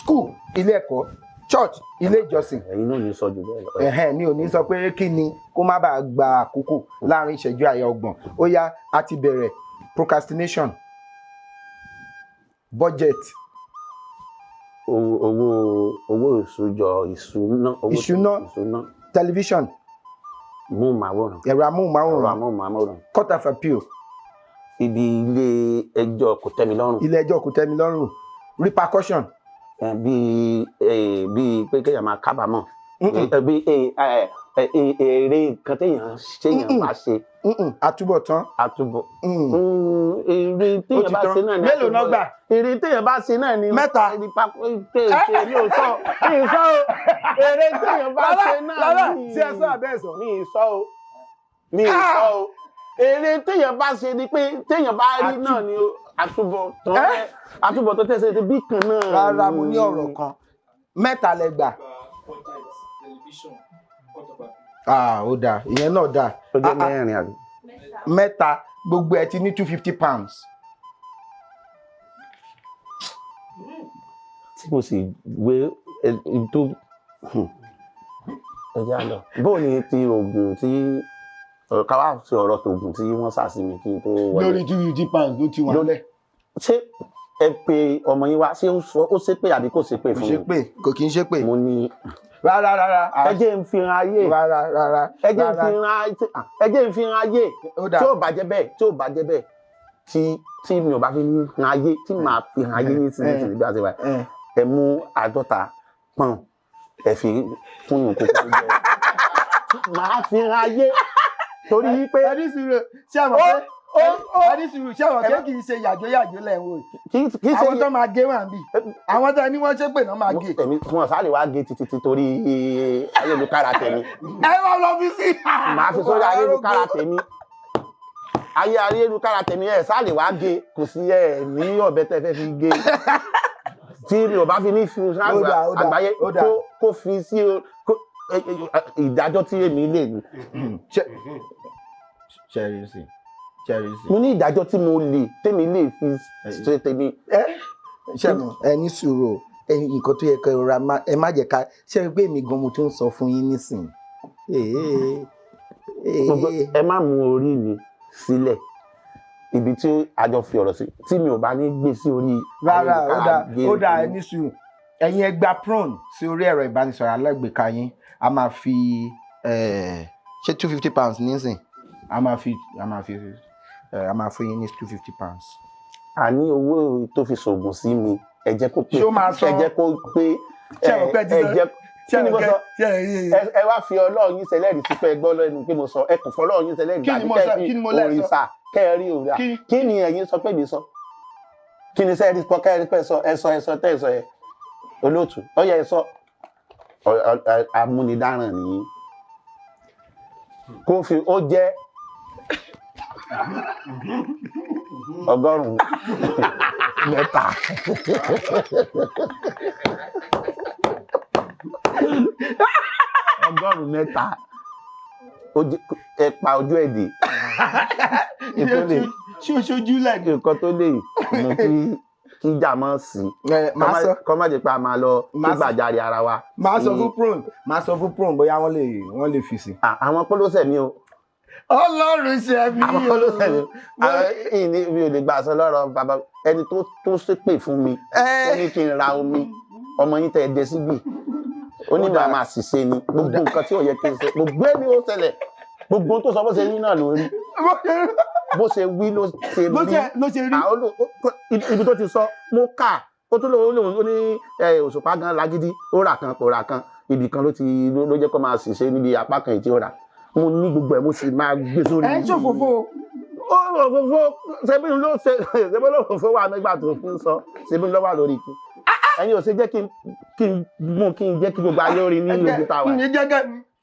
School, ilé ẹ̀kọ́; church, ilé ìjọsìn. Ẹ̀yin náà ní sọ jù bẹ́ẹ̀ lọ. Mi ò ní sọ pé kí ni, kó má bàa gba àkókò láàrin ìṣẹ́jú àyà 30. Ó yá, a ti bẹ̀rẹ̀. Procrastination, budget. Owó ìṣújọ, ìṣúná. Ìṣúná. Ìṣúná. Television. Móhùnmáwòrán. Ẹ̀rọ ẹ̀rọ amóhùnmáwòrán. Amóhùnmáwòrán. Court of appeal. Ibi ilé ẹjọ́ kò tẹ́mi lọ́rùn. Ilé ẹjọ́ kò tẹ́mi lọ́rùn. Repercussion. Bíi pé kéèyàn máa kábàámọ̀, bíi èrè nǹkan téèyàn ṣéèyàn bá ṣe. Àtúbọ̀tán. Àtúbọ̀ èrè téèyàn bá ṣe náà ni. Mélòó náà gbà? Èrè téèyàn bá ṣe náà ni. Mẹ́ta. Mi ò sọ, mi ì sọ o. Èrè téèyàn bá ṣe náà ni. Ṣé ẹ sọ àbẹ́ ẹ sọ? Mi ì sọ o, mi ì sọ o. Èrè téèyàn bá ṣe ni pé téèyàn bá rí náà ni àtúbọ̀tán. Àtúbọ̀tán tẹ̀sẹ̀ ti bí kan náà. Rárá, mo ní ọ̀rọ̀ kan. Mẹ́ta lẹ gbà. Ó dáa, ìyẹn náà dáa. Ó jẹ́ mẹ́rin àbí? Mẹ́ta, gbogbo ẹ ti ní £250. Tí mo sì wé tó ẹ jẹ́ àlọ́. Bó ni ti oògùn tí ká wá sí ọ̀rọ̀ tòògùn tí wọ́n sà sí mi kí n tó wọlé. Lórí £250 ló ti wà lọ́lẹ̀. Ṣé ẹ pe ọmọ yín wá, ṣé ó ṣépè àbí kò ṣépè fún mi? Kò ṣépè, kò kí ń ṣépè. Mo ní. Rárá rárá. Ẹ jẹ́ n fi hàn ayé. Rárá rárá. Ẹ jẹ́ n fi hàn ayé. Ẹ jẹ́ n fi hàn ayé. Tí ò bá jẹ́ bẹ́ẹ̀, tí ò bá jẹ́ bẹ́ẹ̀, tí mi ò bá fi hàn ayé, tí màá fi hàn ayé ní sísìn bí a ṣe wà. Ẹ mú 50 pọ́n, ẹ fi kún ìkókó tó jẹ. Màá fi hàn ayé torí pé. Ẹni sùúrù, ṣé àwọn pé ẹni sùúrù, ṣé àwọn pé kì í ṣe yàjóyàjó lẹ̀ ń wò yìí. Àwọn tó máa gé wà ń bì, àwọn tó ní wọ́n ṣépè náà máa gé. Èmi wọn sáré wá gé títí torí ayélujára tèmi. Ẹ wá lọ fi sí. Màá fi sórí ayélujára tèmi. Ayé ayélujára tèmi ẹ sáré wá gé, kò sí ẹ ní ọ̀bẹ tẹ́ fẹ́ fi gé. Tí mi ò bá fi ní fi àgbáyé kó fi sí ìdájọ́ tí èmi lè ní. Mo ní ìdájọ́ tí mo lè tèmi lè fi ṣe tèmi. Ṣé mo ẹ ní sùúrù, nǹkan tó yẹ kẹ́ rọra ẹ má jẹ́ ká ṣe é pé èmi gan mo tún sọ fún yín nísìnyí. Ẹ má mú orí mi sílẹ̀ ibi tí a jọ fi ọ̀rọ̀ sí, tí mi ò bá ní gbé sí orí. Rárá, ó dáa, ẹ ní sùúrù. Ẹ̀yin ẹ gba prone sí orí ẹ̀rọ ìbánisọ̀rọ̀ alágbèéká yín, a máa fi ṣé £250 nísìn, a máa fún yín ní £250. A ní owó tó fi ṣoògùn sí mi, ẹ jẹ́ kó pé, ẹ jẹ́ kó pé, ẹ jẹ́ kí ni mo sọ, ẹ wá fi Ọlọ́run yín ṣẹlẹ́rìí sí pé ẹ gbọ́ lẹ́nu pé mo sọ, ẹ kò fọ Ọlọ́run yín ṣẹlẹ́rìí tàbí kẹ́ fi òrìṣà kẹ́ ẹ rí òrìṣà. Kí ni ẹ̀yin sọ pé mi sọ? Kí ni sẹ́ẹ̀rí pọ̀ kẹ́ ẹ rí pẹ́ sọ, ẹ sọ ẹ sọ tẹ́ ẹ sọ yẹ olóòtú ó yẹ ẹ sọ. Amúnidáràn nìyí kó fi ó jẹ́ 103. 103 ẹ pa ojú ẹ̀ dè. Ṣé o ṣojú lẹ̀? Nǹkan tó lè mú kí ìjà mọ́ sí kọ́ má jẹ́ pé a máa lọ kí gbàjarè ara wa. Màá sọ fún prone, màá sọ fún prone bóyá wọ́n lè fi sí. Àwọn pólósẹ̀ mi o. Ọlọ́run ṣe mí o. Àwọn pólósẹ̀ mi o. Mi ò lè gbà sọ lọ́rọ̀ bàbá ẹni tó ṣépè fún mi, ó ní kí n ra omi, ọmọ yín tẹ́ ẹ dé síbì, ó ní màá máa ṣìṣe ni gbogbo nǹkan tí ò yẹ kí n ṣe, gbogbo ẹni ó ṣẹlẹ̀, gbogbo tó sọ bó ṣe rí náà ló rí, bó ṣe wí ló ṣe rí, ibi tó ti sọ mo kà ó tún lòun ó ní Òṣùpá gan lágídí, ó rà kan kò rà kan, ibì kan ló ti ló jẹ́ kó máa ṣìṣe níbi apá kan èyí tí ó rà. Mo ní gbogbo ẹ̀, mo sì máa gbé sórí. Ẹ ń ṣòfófó. Ó ṣòfófó, ṣebí ló ṣe, ṣebí ló fòfó wà nígbà tó fi ń sọ, ṣebí ló wà lórí ikú. Ẹ̀yin ò ṣe jẹ́ kí n mú kí n jẹ́ kí gbogbo ayé orí ní ibi tá a wà.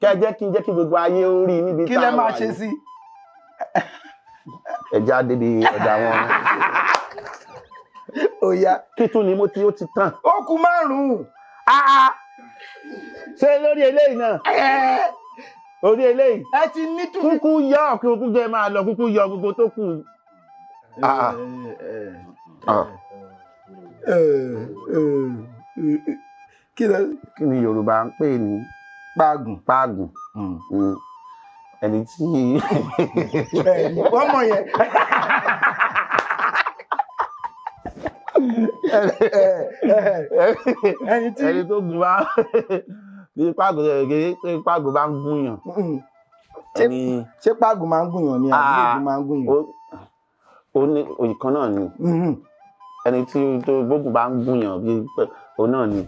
Kẹ́ jẹ́ kí n jẹ́ kí gbogbo ayé orí níbi tá a wà. Kí lẹ máa ṣe sí? Ẹ já débi ọ̀dà wọn. Ó yá. Kí tún ni mo ti ó ti tán. Ó kù 5. Ṣé lórí eléyìí náà? Orí eléyìí. Ẹ ti ní tún. Kúkú yọ kí kúkú jẹ máa lọ, kúkú yọ gbogbo tó kù. Kí ni Yorùbá ń pè ní? Páàgùn. Páàgùn. Ẹni tí. Wọ́n mọ̀ yẹn. Ẹni tó gùn bá bí páàgùn bá ń gúnyàn. Ṣé páàgùn máa ń gúnyàn ni àbí ègún máa ń gúnyàn? Ó ní ìkan náà ni. Ẹni tí gbógun bá ń gúnyàn bí Òun náà ni.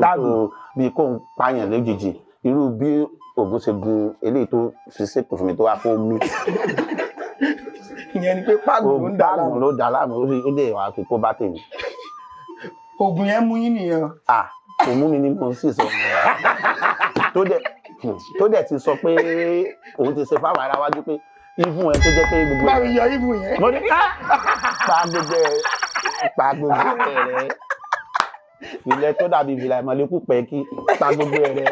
Tágùn. Bí kò ń pààyàn lójijì, irú bí Ògún ṣe gun eléyìí tó fi ṣépè fún mi tó wá fún mi. Ìyẹn ni pé páàgùn ló ń dà Páàgùn láàmú. Ló dà láàmú, ó lè wá fi kó bá tèmi. Oògùn yẹn mú yín nìyẹn. Ah, kò mú mi ní mo sì sọ. Tó dẹ̀ ti sọ pé òun ti ṣe fáwọn ará wájú pé even ẹ tó jẹ́ pé gbogbo Bá mi yọ even yẹn. Mo ní ká pa gbogbo ẹ, pa gbogbo ẹ rẹ, ilẹ̀ tó dàbí ìfìlà ìmọ̀lẹ́kù pẹ́ kí pa gbogbo ẹ rẹ.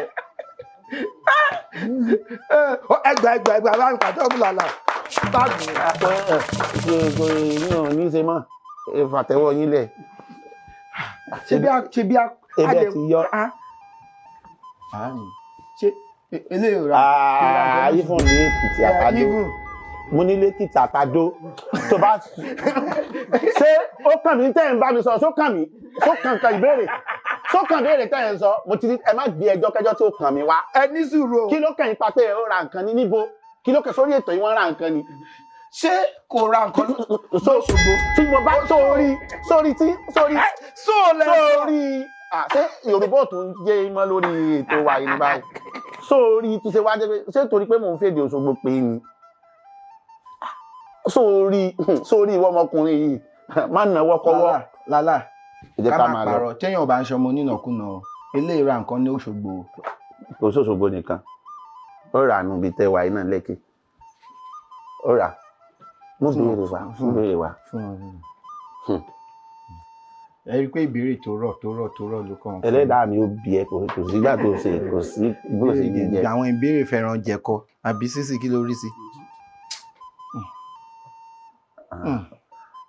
Ẹgbà ẹgbà ẹgbà, bá mi pàtó ọ̀bùn làlà páàgùn. Ẹ ṣe kò ní ò ní ṣe mọ́, ẹ fàtẹ́wọ́ yín lẹ̀. Ṣe bí a. Ebi ẹ ti yọ. Àmì ṣé eléyìí ò ra? Even ní Èkìtì àtàdó. Even. Mo ní lẹ́kìtì àtàdó tó bá ṣé ó kàn mí tẹ́ ẹ̀ ń bá mi sọ, ṣó kàn mí, ṣó kàn kan ìbéèrè, ṣó kàn béèrè tẹ́ ẹ̀ ń sọ. Mo ti ní ẹ má gbé ẹjọ́ kẹjọ́ tí ó kàn mí wá. Ẹ ní sùúrù o. Kí ló kàn yín pa pé ó ra nǹkan ní níbo? Kí ló kàn sórí ètò yìí, wọ́n ra nǹkan ni? Ṣé kò ra nǹkan lóṣogbo tí mo bá sórí sórí tí sórí sóòlẹ̀? Sórí ṣé Yorùbá ò tún jẹ́ mọ́ lórí ètò wa yìí báyìí? Sórí tí ṣe wá jẹ́ pé ṣé torí pé mò ń fèdè Òṣogbo pé ni? Sórí sórí, ìwọ ọmọkùnrin yìí, má náwó kọ́wọ́. Lálà. Ẹ jẹ́ ká ká má máa lọ. parọ́, téèyàn ò bá ń ṣọmọ onínàkúnà o, eléyìí ra nǹkan ní Òṣogbo o. Kò sóṣogbo nìkan, ó rà nù bíi tẹwàá iná lẹ́kì, ó rà. Mú béèrè wá, mú béèrè wá. Fún ọ, ẹ rí i pé ìbéèrè tó rọ̀ tó rọ̀ tó rọ̀ ló kàn. Ẹlẹ́dàá mi ó bí ẹ, kò sígbà tó ṣe, kò sí bó ṣe jíjẹ. Àwọn ìbéèrè fẹ́ràn jẹ̀kọ àbí sísì, kí ló rí sí?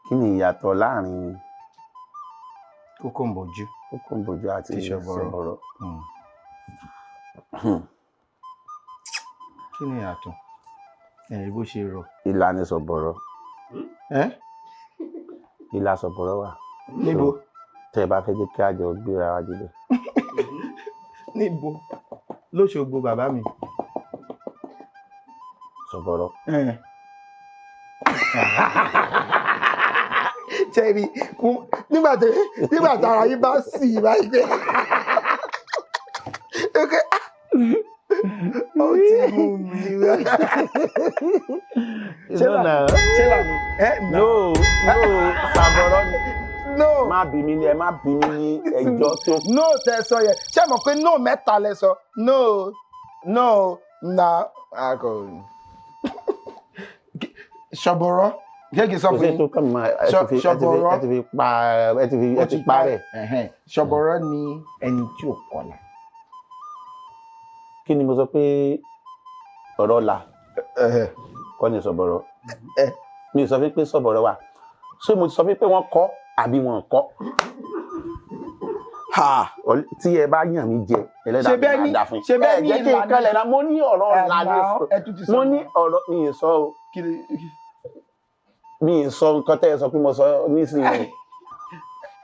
Kí ni ìyàtọ̀ láàrin Kókó ń bọ̀jú. Kókòǹbòjú àti Ti ṣọ̀bọ̀rọ̀. ṣọ̀bọ̀rọ̀? Kí ni ìyàtọ̀? Ẹ rí bó ṣe rọ̀. Ìlà ni ṣọ̀bọ̀rọ̀. Ẹ́. Ìlà ṣọ̀bọ̀rọ̀ wà. Níbo? Tẹ́ ẹ bá fẹ́ jẹ́ kí a jọ gbéra wa débẹ̀. Níbo lóṣogbo, bàbá mi? Ṣọ̀bọ̀rọ̀. Ẹ̀. Ṣẹ́rí nígbà tí ara yín bá sì báyìí pé pé ó ti mú mi. Ṣé No, là no. Ṣé là ní? Ẹ No, no, ṣàbọ̀rọ̀ ni. No. Má bí mi ní, ẹ má bí mi ní ẹjọ́ tó. No tẹ sọ yẹn, ṣé mọ̀ pé no mẹ́ta lẹ sọ? No, no, na akọ ṣọ̀bọ̀rọ̀, ṣé kìí sọ Kò fún sí yín? tó kàn mọ́, ẹ ti fi ẹ ti fi pa, ẹ ti fi ẹ ti parẹ́. Ẹ̀hẹ́n. Ṣọ̀bọ̀rọ̀ ni ẹni tí ò kọlà. Kí ni mo sọ pé ọ̀rọ̀ là kọ́ ni ṣọ̀bọ̀rọ̀? Mi ò sọ fún pé ṣọ̀bọ̀rọ̀ wà. Ṣé mo ti sọ fún pé wọ́n kọ́ àbí wọn kọ́? Tí ẹ bá yàn mí jẹ, ẹlẹ́dàá Ṣe mi bẹ́ẹ̀ máa ní- dà fún yín. ṣe bẹ́ẹ̀ Ẹ ní jẹ́ kí n ìlànà- kálẹ̀ náà, mo ní ọ̀rọ̀ là ní Ẹ̀nà, sọ. ẹ tún ti sọ. Mo ní ọ̀rọ̀ mi ì sọ o. Kí ni- Mi ì sọ nǹkan tẹ́ ẹ sọ pé mo sọ nísìnyí.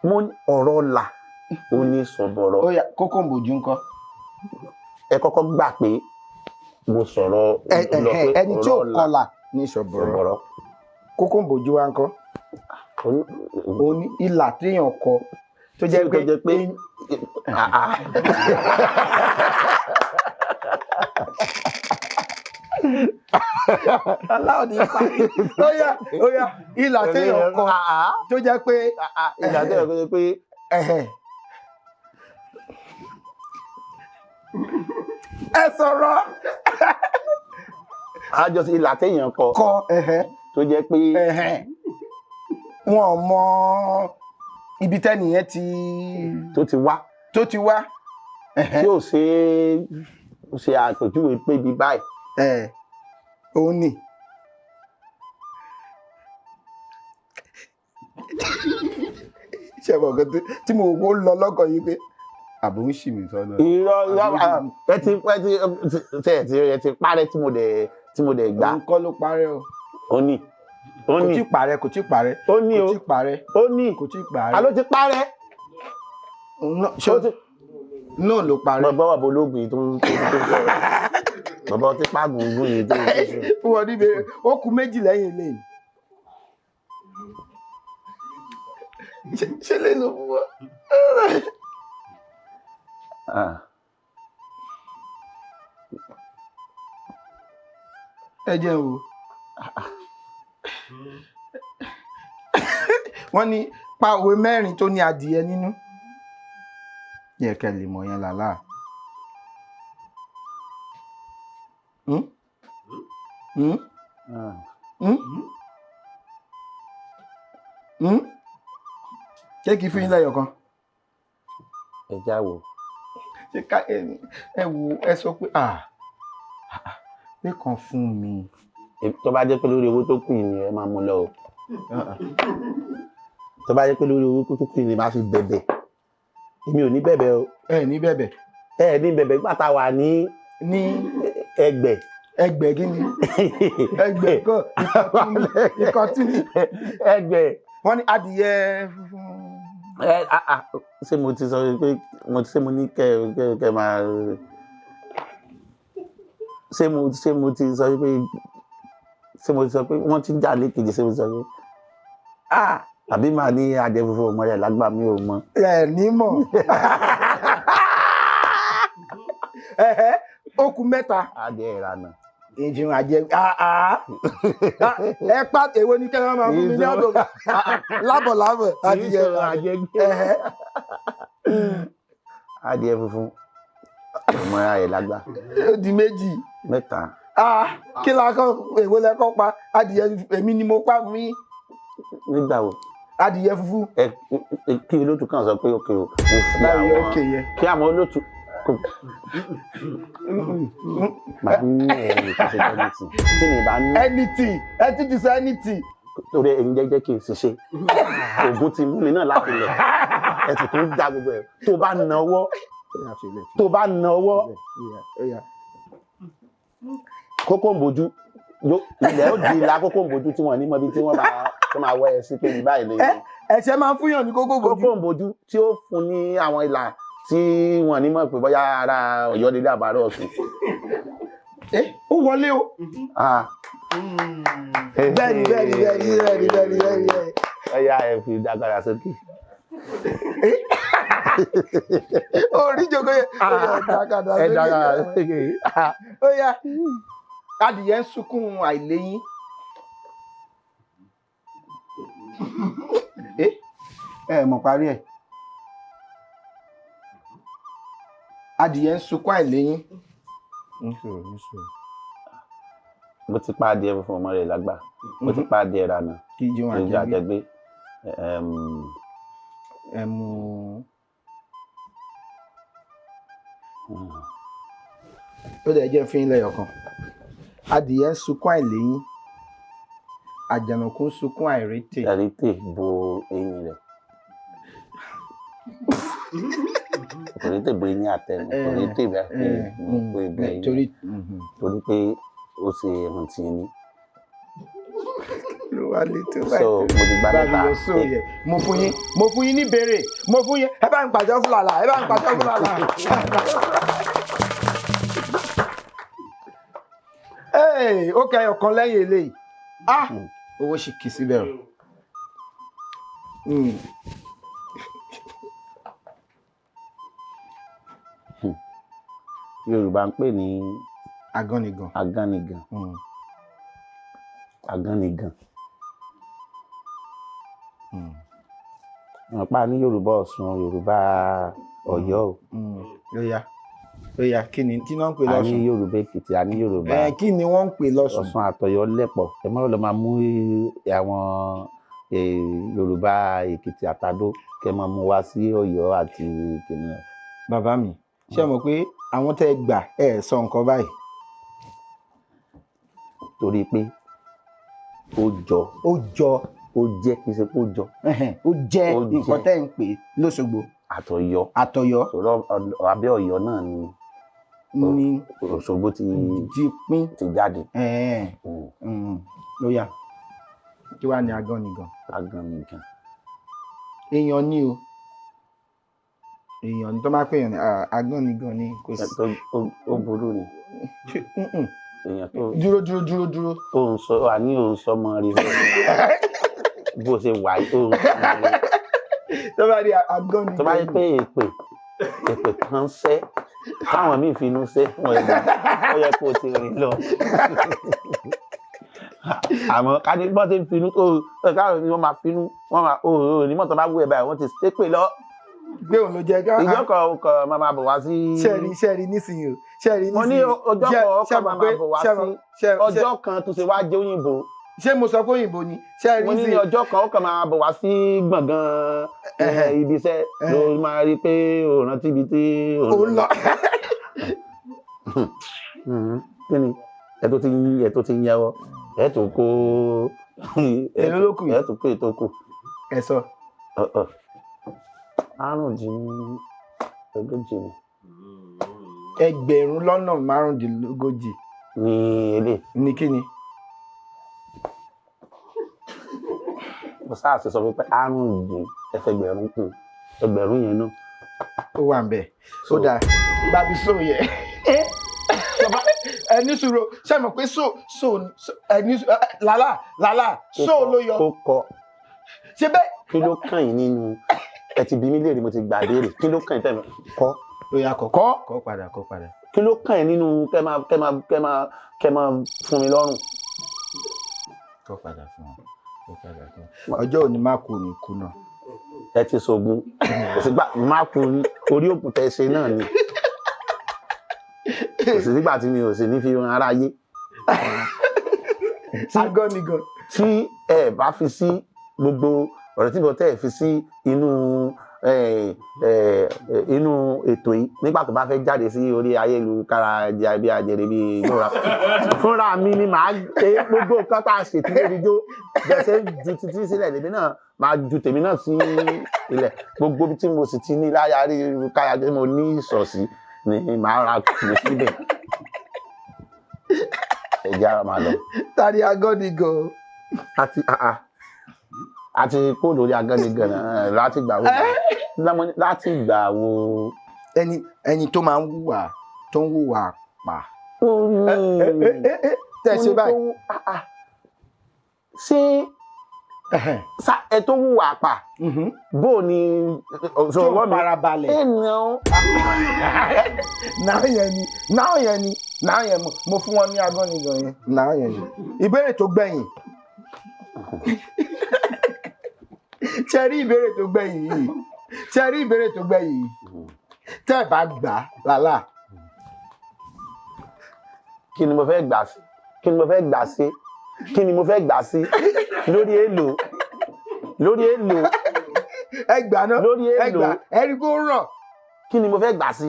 Mo ní ọ̀rọ̀ là ó ní ṣọ̀bọ̀rọ̀. Ó yá, kókó ń bòjú ńkọ́? Ẹ kọ́kọ́ gbà pé mo sọ̀rọ̀ lọ pé Ẹni tí ò ọ̀rọ̀ là kọlà ní ṣọ̀bọ̀rọ̀. ṣọ̀bọ̀rọ̀. Kókó ń bòjú wa ńkọ́? Òun ní ìlà téèyàn kọ tó jẹ́ Tó jẹ́ pé pé Ah, ah. Aláwọ̀ ní parí. Ó yá, ó yá, ìlà téèyàn kọ Ah, ah. tó jẹ́ pé Ìlà téèyàn kọ tó jẹ́ pé ẹ̀hẹ̀. Ẹ sọ̀rọ̀. Àjọṣe ìlà téèyàn kọ Kọ ẹ̀hẹ̀. tó jẹ́ pé Ẹ̀hẹ̀. Wọn ò mọ ibi tẹ́nìyẹn ti tó ti wá tó ti wá. tí ò ṣe é ṣe àpèjúwe pé ibi báyìí. Ẹ̀, òun ni. Ṣé mo kàn tí mo wò ó lọ lọ́kàn yìí pé àbò ń ṣì mí sọ́nà. Irọ́ irọ́, ẹ ti parẹ́ tí mo dẹ̀ gbà. Òun kọ́ ló parẹ́ o. Ó ní ó Kò ní tí ì parẹ́, kò tí ì parẹ́. Ó ní Kò o. tí ì parẹ́. Ó ní. Kò tí ì parẹ́. Àló ti parẹ́. Òun náà- ṣé Ó ti náà ló parẹ́? Bàbá wà bológun yìí tó ń sọ̀rọ̀, bàbá ọtí pàgùngùn yìí tó ń sọ̀rọ̀. Fún wọn níbi ó kù méjì lẹ́yìn eléyìí. Ṣé lè lò fún wọn? Ah, Ẹ jẹ́ o. Wọ́n ní pa òwe mẹ́rin tó ní adìyẹ nínú. Yẹ kẹ́ lè mọ̀ yẹn làlá. Hmm? Hmm? Ah. Hmm? Hmm? Ṣé kìí fún yín lẹ́yọ̀ kan? Ẹ já wò. Ṣé ká ẹ wo, ẹ sọ pé ah ah, pé kan fún mi. Tó bá jẹ́ pé lórí owó tó kù yìí ni ẹ máa mú lọ o. Tó bá jẹ́ pé lórí owó tó kù yìí ni máa fi bẹ̀bẹ̀, èmi ò ní bẹ̀bẹ̀ o. Ẹ ní bẹ̀bẹ̀. Ẹ ní bẹ̀bẹ̀ nígbà tá a wà ní ní ẹgbẹ̀. Ẹgbẹ́ kí ni? Ẹgbẹ́ kọ́, ìkọ̀tún ni. Ẹgbẹ̀. Wọ́n ní adìyẹ funfun. Ẹ ah ah, ṣé mo ti sọ pé mo ṣé mo ní kẹ máa ṣé mo ti sọ pé ṣé mo ti sọ pé wọ́n ti ń jà lékejì, ṣé mo ti sọ pé Ah, àbí màá ní adìẹ funfun ọmọ rẹ̀ lágbà, mi ò mọ̀. Ẹ ní mọ̀. Ẹ̀hẹ́, ó kù mẹ́ta. Adìẹ ìrànà. Ìjìnrìn àjẹ ah ah, ẹ pa èwo ní kẹ́lẹ́ máa fún mi ní àbọ̀ lábọ̀ lábọ̀ adìyẹ. Àjẹgbé. Ẹ̀hẹ́. Adìẹ funfun ọmọ rẹ̀ lágbà. Ó di méjì. Mẹ́ta. Ah, kí la kọ́? Èwo lẹ kọ́ pa? Adìyẹ èmi ni mo pa fún yín. Nígbà wo? Adìyẹ funfun. Ẹ kí olóòtú kan sọ pé òkè o, mo fi Láyé àwọn òkè yẹn. kí àwọn olóòtú kò máa ní ẹ̀yìn kò ṣe tọ́jú tí mi bá ní. Anything, ẹ tún ti sọ anything. Torí ẹ̀yin jẹ́jẹ́ kí n ṣiṣẹ́ oògùn ti mú mi náà láti lẹ̀, ẹ sì tún da gbogbo ẹ̀ tó bá na ọwọ́, tó bá na ọwọ́ kókó ń bojú ilẹ̀ ó di ìlà kókó ń bojú tí wọ́n ní mọ ibi tí wọ́n máa tó máa wọ́ ẹ sí pé ní báyìí lè. Ẹ̀ṣẹ̀ máa ń fúnyàn ní kókó bojú. Kókó ń bojú tí ó fún ní àwọn ìlà tí wọ́n ní mọ̀ pé bóyá ara Ọ̀yọ́ nílé àbárò Ọ̀ṣun. Ẹ ó wọlé o. Ah. Bẹ́ẹ̀ni bẹ́ẹ̀ni bẹ́ẹ̀ni bẹ́ẹ̀ni bẹ́ẹ̀ni bẹ́ẹ̀ni bẹ́ẹ̀ni. Ọ̀yá, ẹ fi dágbára sókè. Orí jogo yẹn. Ó yá, dákàdá Ẹ sókè. dágbára sókè. Ó yá, adìyẹ ń sunkún àìléyín. Ẹ ẹ mọ̀ parí ẹ̀. Adìyẹ ń sunkún àìléyín. Nísòro nísòro. Mo ti pa adìẹ funfun ọmọ rẹ̀ lágbà, mo ti pa adìẹ rànà. Kí jẹun. Oúnjẹ àjẹgbé. Àjẹgbé. Ẹmu. Ó dẹ̀ jẹ́ fún yín lẹ́yọ̀ kan. Adìyẹ ń sunkún àìléyín, àjànàkú ń sunkún àìrétè. Ẹ̀rítè bo eyín rẹ̀, kòrétè bo eyín àtẹnu, kòrétè bá pé bo eyín. Torí torí pé ó ṣe rántí ní. Ló wá lè tó. So mo ti gbá bá mi mẹ́ta. lọ sóò yẹ. Mo fún yín ní béèrè, mo fún yín. Ẹ bá ń pàjọ fúlàlà, ẹ bá ń pàjọ fúlàlà. Ee, ó kẹ ọ̀kan lẹ́yìn eléyìí. Ah, owó sì kì í síbẹ̀ o. Yorùbá ń pè ní Agánnigan. Agánnigan. Agánnigan. Wọn pa ní Yorùbá Ọ̀ṣun, Yorùbá Ọ̀yọ́ o. Ó yá, ó yá, kí ni kí ni wọ́n ń pè A ní lọ́sùn? Yorùbá Èkìtì, a ní Yorùbá Ẹ kí ni wọ́n ń pè lọ́sùn? Ọ̀ṣun àtọ̀yọ́ lẹ̀pọ̀. Ẹ má lọ máa mú àwọn Yorùbá Èkìtì àtàdó kẹ máa mú wá sí Ọ̀yọ́ àti kìnìún. Bàbá mi, ṣé ẹ mọ̀ pé àwọn tẹ́ ẹ gbà ẹ sọ nǹkan báyìí? Torí pé ó jọ. Ó jọ. Ó jẹ́, kì í ṣe pé ó jọ. Ẹhẹn, ó jẹ́ Ó nǹkan jẹ́. tẹ́ ẹ ń pè lóṣogbo Àtọ̀yọ́. Àtọ̀yọ́. Tòrọ abẹ́ Ọ̀yọ́ náà ni ní Òṣogbo ti ti pín. Ti jáde. Ẹ̀ẹ́n, ló yá, kí wàá ní agánnigan? Agánnigan. Èèyàn ní o, èèyàn ní tó máa pè yàn ní agánnigan ni kò sí. Ó burú ni. Mm-mm. Èèyàn tó Dúró dúró dúró dúró. Tó ń sọ àní òun sọmọ rí bó ṣe wà yìí, tó ń sọmọ rí. Tó bá rí agánnigan. Tó bá yẹ pé èpè Èpè kan ṣẹ́ táwọn míì fi inú ṣẹ́ wọn ẹ̀dá ó yẹ kó o ti rìn lọ. Àmọ́ ká ní bọ́n ti ń finú ó káwọn ni wọ́n máa finú wọ́n máa ó ó ní mọ́tò bá wú ẹ̀ báyìí wọ́n ti ṣépè lọ. Gbé òun ló jẹ ká. Ìjọ kan ọkọ̀ máa máa bọ̀ wá sí. Ṣẹ́ẹ̀rí nísìnyí o, ṣẹ́ẹ̀rí nísìnyí. Mo ní ọjọ́ kan ọkọ̀ máa máa bọ̀ wá sí ọjọ́ kan tó ṣe wá jẹ́ òyìnbó. Ṣé mo sọ pé òyìnbó ni? Ṣẹ́ẹ̀rí Mo ní nísìnyí. ọjọ́ kan ọkọ̀ máa bọ̀ wá sí gbọ̀ngàn ibi iṣẹ́ ló máa rí pé o rántí ibi tí Òun lọ. Kí ni ẹ tó ti ń ẹ tó ti ń yẹwọ ẹ tó kó Èló ló kù yìí? Ẹ tó kó ètò kù. Ẹ sọ. 35 ni. 35,000. Ní ilé. Ní kí ni? Mo sáà ṣe sọ pé 5 ẹgbẹ̀rún kù ẹgbẹ̀rún yẹn náà. Ó wà ń bẹ̀. Ó dáa. Gbàbí sóò yẹ. Ẹ ní sùúrù, ṣé mọ̀ pé so so ẹ ní lálá lálá so ló yọ. Ó kọ. Ṣé bẹ́ẹ̀. Kí ló kàn yín nínú ẹ ti bi mí léèrè mo ti gbà béèrè kí ló kàn yín tẹ̀ mọ́ kọ́. Ó yá kọ́ kọ́ kọ́ padà kọ́ padà. Kí ló kàn yín nínú kẹ́ máa kẹ́ máa kẹ́ máa kẹ́ máa fún mi lọ́rùn. Kọ́ padà fún wọn. Kọ́ padà fún wọn. Ọjọ́ òní má kú ní kú náà. Ẹ ti sògùn kò sí gbà má kú orí òkun tẹ ṣe náà ni. Kò sí sígbà tí mi ò sì ní fi hàn aráyé. Agọ́nigan. Tí ẹ bá fi sí gbogbo ọ̀rọ̀ tí mo tẹ́ ẹ fi sí inú inú ètò yìí nígbà tó bá fẹ́ jáde sí orí ayélujára bí ajere bí ìjọra fúnra mi ni màá ṣe gbogbo nǹkan tá a ṣètò lórí ijó bẹ́ẹ̀ ṣe ń ju títí sílẹ̀ lèmi náà máa ju tèmi náà sí ilẹ̀ gbogbo tí mo sì ti ní láyà rí káyà tí mo ní ìsọ̀sí ni màá ra kù síbẹ̀. Ẹ jẹ́ ara máa lọ. Tari agọ́nigan. Àti kó lórí agọ́nigan náà láti gbà wo láti gbà wo. Ẹni tó máa ń hùwà tó ń hùwà pa. Tẹ̀ ṣe báyìí. Ṣé ẹ tó hùwà pa bó ni tó farabalẹ̀. Náà yẹn ni náà yẹn ni náà yẹn mo fún wọn ní agọ́nigan yẹn náà yẹn ni. Ìbéèrè tó gbẹ̀yìn. Ṣé rí ìbéèrè tó gbẹ̀yìn yìí? Ṣé rí ìbéèrè tó gbẹ̀yìn yìí? Tẹ́ ẹ bá gbà lálá. Kí ni mo fẹ́ gbà sí? Kí ni mo fẹ́ gbà sí? Kí ni mo fẹ́ gbà sí? Lórí èlò. Lórí èlò. Ẹ gbà náà. Lórí èlò. Ẹ gbà ẹ rí kó rọ̀. Kí ni mo fẹ́ gbà sí?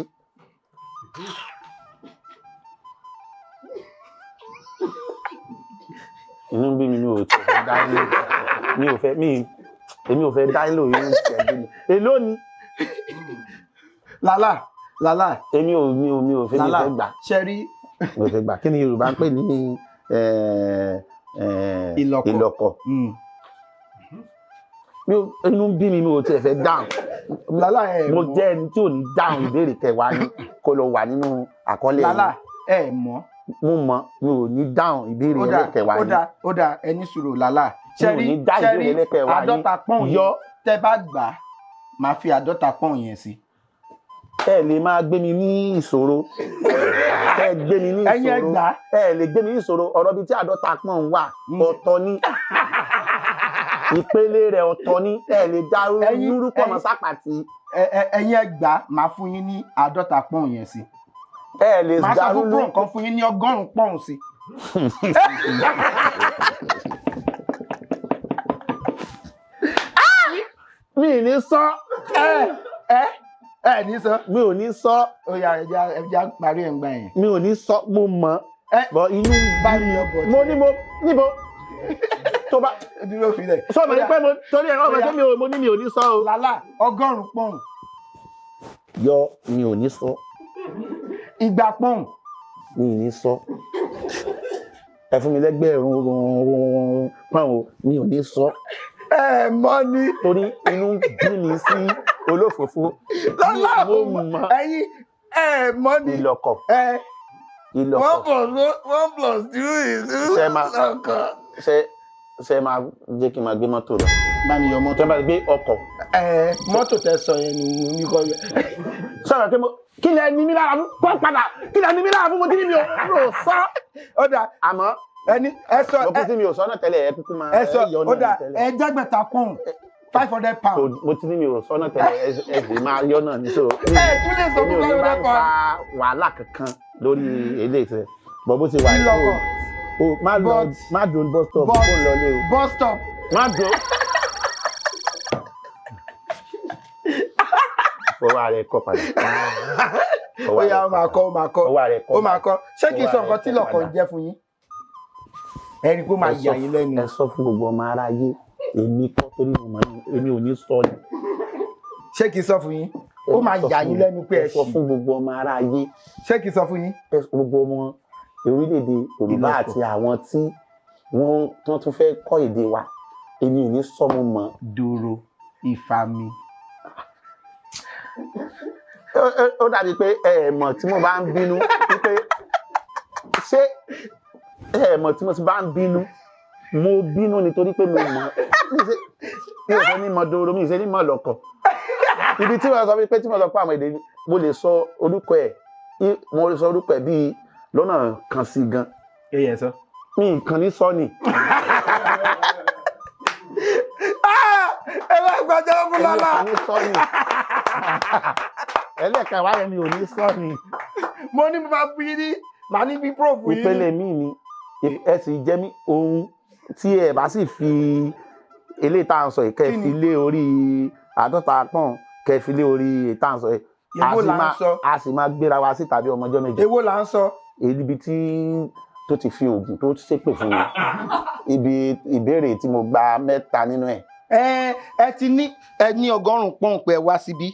Inú bí mi ò tẹ̀ fẹ́ dá ní mi ò fẹ́ mi èmi ò fẹ́ dá nílò yín ṣe ẹbí mi èló ni. Lálá lálá. Èmi ò mi ò mi ò fẹ́ mi ò fẹ́ gbà. Ṣe rí. Mi ò fẹ́ gbà kí ni Yorùbá ń pè ní ìlọ̀kọ̀. Mi ò inú bí mi mi ò tiẹ̀ fẹ́ dáhùn. Lálá ẹ̀ mo mọ̀. jẹ́ ẹni tí ò ní dáhùn ìbéèrè kẹwàá ni kó lọ wà nínú àkọọ́lẹ̀ Lálá ẹ̀ mọ̀. Mo mọ̀ mi ò ní dáhùn ìbéèrè ẹlẹ́kẹwàá Ó yín. dáa ó dáa ẹ ní sùúrù lálá. Mi ò ní dá ìbéèrè ẹlẹ́kẹwàá yín. 50 pọ́ùn Yọ. yẹn tẹ́ bá gbà á máa fi 50 pọ́ùn yẹn sí. Ẹ lè máa gbé mi ní ìṣòro. Ẹ gbé mi ní Ẹ̀yin ẹ ìṣòro. gbà á. Ẹ lè gbé mi ní ìṣòro ọ̀rọ̀ bíi tí 50 pọ́ùn wà ọ̀tọ̀ ni. Ìpele rẹ̀ ọ̀tọ̀ ni ẹ lè dá lórúkọ mọ́ sápàtì. Ẹ̀yin ẹ gbà á máa fún yín ní 50 pọ́ùn yẹn sí. Ẹ lè Màá sọ dá fún lórúkọ. pọ́ùn kan fún yín ní 100 pọ́ùn sí. Mi ì ní sọ. Ẹ ní sọ. Mi ò ní sọ. Ó yá ẹja parí ẹ̀ ń gbà yẹn. Mi ò ní sọ mo mọ̀. Bọ̀ inú bá mi ọbọ̀. Mo ní mo níbo tó bá dúró filẹ̀. Sọ ma ní pé mo torí ẹ̀rọ ọmọ tó mi ò mo ní mi ò ní sọ o. Lálá 100 pọ́ùn. Yọ mi ò ní sọ. 200 pọ́ùn. Mi ò ní sọ. Ẹ fún mi lẹ́gbẹ̀rún pọ́ùn o mi ò ní sọ. Ẹ mọ̀ ni. Torí inú bí mi sí olófòfó. Lálá Mo mọ̀. ẹ̀yin ẹ mọ̀ ni. Ìlọ̀kọ̀. Ẹ Ìlọ̀kọ̀. 1 + 1 + 2 is Ṣé máa ṣe ṣe máa jẹ́ kí n máa gbé mọ́tò lọ. Bá mi yọ mọ́tò. Tẹ́ bá gbé ọkọ̀. Ẹ mọ́tò tẹ sọ yẹn ni mo ní kọ́ yẹ. Sọ̀rọ̀ pé mo kí lẹ ní mí lára fún kọ́ padà, kí lẹ ní mí lára fún, mo ti ní mi ò sọ. Ó dà. Àmọ́ ẹni ẹ sọ mo kú tí mi ò sọ náà tẹ́lẹ̀, ẹ kúkú máa ẹ sọ. yọ Ó náà dà. tẹ́lẹ̀. Ẹ̀ẹ́dẹ́gbẹ̀ta pọ́ùn, £500. Mo ti ní mi ò sọ náà tẹ́lẹ̀, ẹ sì máa yọ náà ní so. Ẹ tún lè sọ Èmi fún ò ní five bá hundred ń pound. fa wàhálà kankan lórí eléyìí tẹ bọ́ bó ti wà Kí yìí. lọkọ̀? O má lọ. Má dùn bus stop kó lọ lé o. Bus stop. Má dùn. Fọwọ́ ara ẹ kọ́ padà. Ó yá, ó máa kọ́, ó máa kọ́. Fọwọ́ ara ẹ kọ́. Ó máa kọ́. Ṣé kí n sọ Fọwọ́ ara nǹkan ẹ tí kọ́ lọ́kọ̀ ń padà. jẹ́ fún yín? Ẹ rí i pé ó máa Ẹ sọ yà yín lẹ́nu. Ẹ sọ fún gbogbo ọmọ aráyé, èmi kọ́, torí mo mọ̀ ní èmi ò ní sọ ni. Ṣé kí n sọ fún yín? Ó máa Sọ yà fún yín mi. lẹ́nu pé ẹ Ẹ sọ ṣì. fún gbogbo ọmọ aráyé. Ṣé kí n sọ fún yín? Ẹ sọ gbogbo ọmọ orílẹ̀-èdè Yorùbá Ìlọ̀kọ̀. àti àwọn tí wọ́n tún fẹ́ kọ́ èdè wa, èmi ò ní sọ, mo mọ̀. Dòrò ìfàmì. Ó dàbí pé ẹ mọ̀ tí mo bá ń bínú wípé ṣé ẹ mọ̀ tí mo ti bá ń bínú, mo bínú nítorí pé mo mọ̀. Mi ò ṣe ní mọ̀ dòrò, mi ò ṣe ní mọ̀ lọ́kọ̀. Ibi tí wọ́n sọ pé tí mo sọ pé àwọn èdè, mo lè sọ orúkọ ẹ̀, mo lè sọ orúkọ ẹ̀ bíi lọ́nà kan sí gan. Ẹ yẹ sọ. Mi nǹkan ní sọ ni. Ẹ bá gbàjọ́ fún Èmi Lọ́lá. ò ní sọ ni ẹlẹ́ka ìwádìí, mi ò ní sọ ni. Mo ní mo máa fi yín ní màá ní bí pro fún yín. Ìpele mi ni ẹ sì jẹ́ mi ohun tí ẹ bá sì fi eléyìí tá à ń sọ yìí kẹ́ ẹ Kí fi ni? lé orí 50 pọ́n, kẹ́ ẹ fi lé orí èyí tá à ń sọ yìí, a Èwo sì là ń máa sọ? a sì máa gbéra wa síta bí ọmọjọ́ méje. Èwo là ń sọ? Ibi tí tó ti fi oògùn tó ṣépè fún mi, ibi ìbéèrè tí mo gba mẹ́ta nínú ẹ̀. Ẹ ti ní ẹ ní 100 pọ́ùn pé ẹ wá síbí.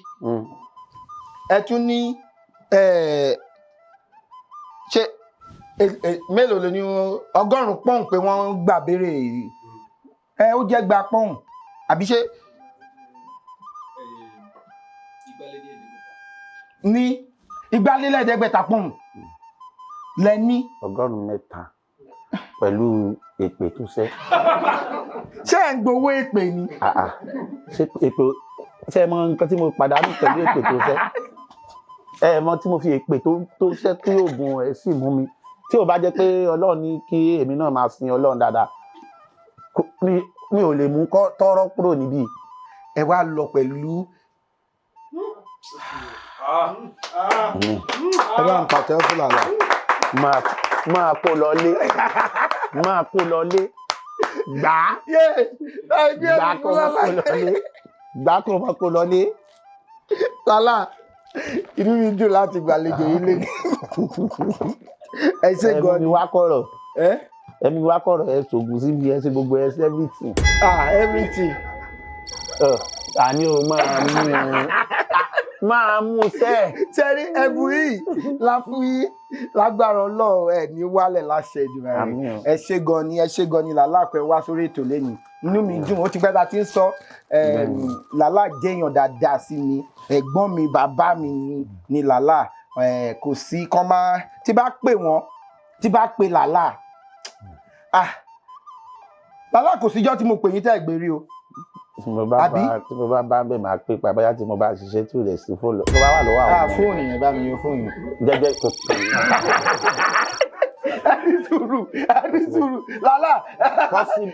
Ẹ tún ní ẹ ṣe mélòó ló ní 100 pọ́ùn pé wọ́n gbà béèrè ẹ, ó jẹ́ gba pọ́ùn àbí ṣé ní 2,250 pọ́ùn lẹ ní? 300 pẹ̀lú èpè tó ṣẹ́. Ṣé ẹ̀ ń gbowó èpè ni? Ah, ah. Ṣé èpè, ṣé ẹ mọ nǹkan tí mo pàdánù pẹ̀lú èpè tó ṣẹ́? Ẹ mọ tí mo fi èpè tó ṣẹ́ tí oògùn ẹ̀ sì mú mi, tí ò bá jẹ́ pé Ọlọ́run ní kí èmi náà máa sin Ọlọ́run dáadáa, mi ò lè mú tọ́rọ́ kúrò níbí. Ẹ wá lọ pẹ̀lú. Ẹ bá ń pàtẹ́wọ́ fún Làlá. Máa kó lọlé, máa kó lọlé, gbà á. Yé ẹgbẹ́ Gbà mi kó fún máa Làlá. kó lọlé, gbà kó máa kó lọlé. Làlá, inú mi dùn láti gbàlejò yín lé. Ẹ ṣe Ẹ̀mí gan mi ni. wá kọ̀rọ̀. Ẹ Ẹ̀mí wá kọ̀rọ̀, ẹ ṣògùn síbi, ẹ ṣe gbogbo, ẹ ṣe everything. Ah, everything. Ẹ, àní o máa mú un, máa mú sẹ́ẹ̀. Sẹ́rí ẹ̀bùn yìí la fún yín lágbára Ọlọ́run, ẹ̀ ní wálẹ̀ láṣẹ Èdùmàrè. Àmín o. Ẹ ṣé gan ni, ẹ ṣé gan ni Làlá pé wá sórí ètò lẹ́nu. Inú mi dùn, ó ti pẹ́ ta ti ń sọ. Làlá jẹ́yàn dáadáa sí mi, ẹ̀gbọ́n mi, bàbá mi ni Làlá. Kò sí kán máa tí bá pè wọ́n, tí bá pè Làlá, ah, Làlá, kò síjọ́ tí mo pè yín tẹ́ ẹ̀ gbé rí o. Tí mo bá Àbí? bá tí mo bá bá bẹ́ẹ̀ máa pé pa bóyá tí mo bá ṣiṣẹ́ tí ò lè sí fóònù tó bá wà lọ́wọ́ àwọn Ah, ọmọ. fóònù yẹn, bá mi yọ fóònù yẹn. Jẹ́jẹ́ kò kàn mí. Ẹni sùúrù, ẹni sùúrù, Làlá. Possible.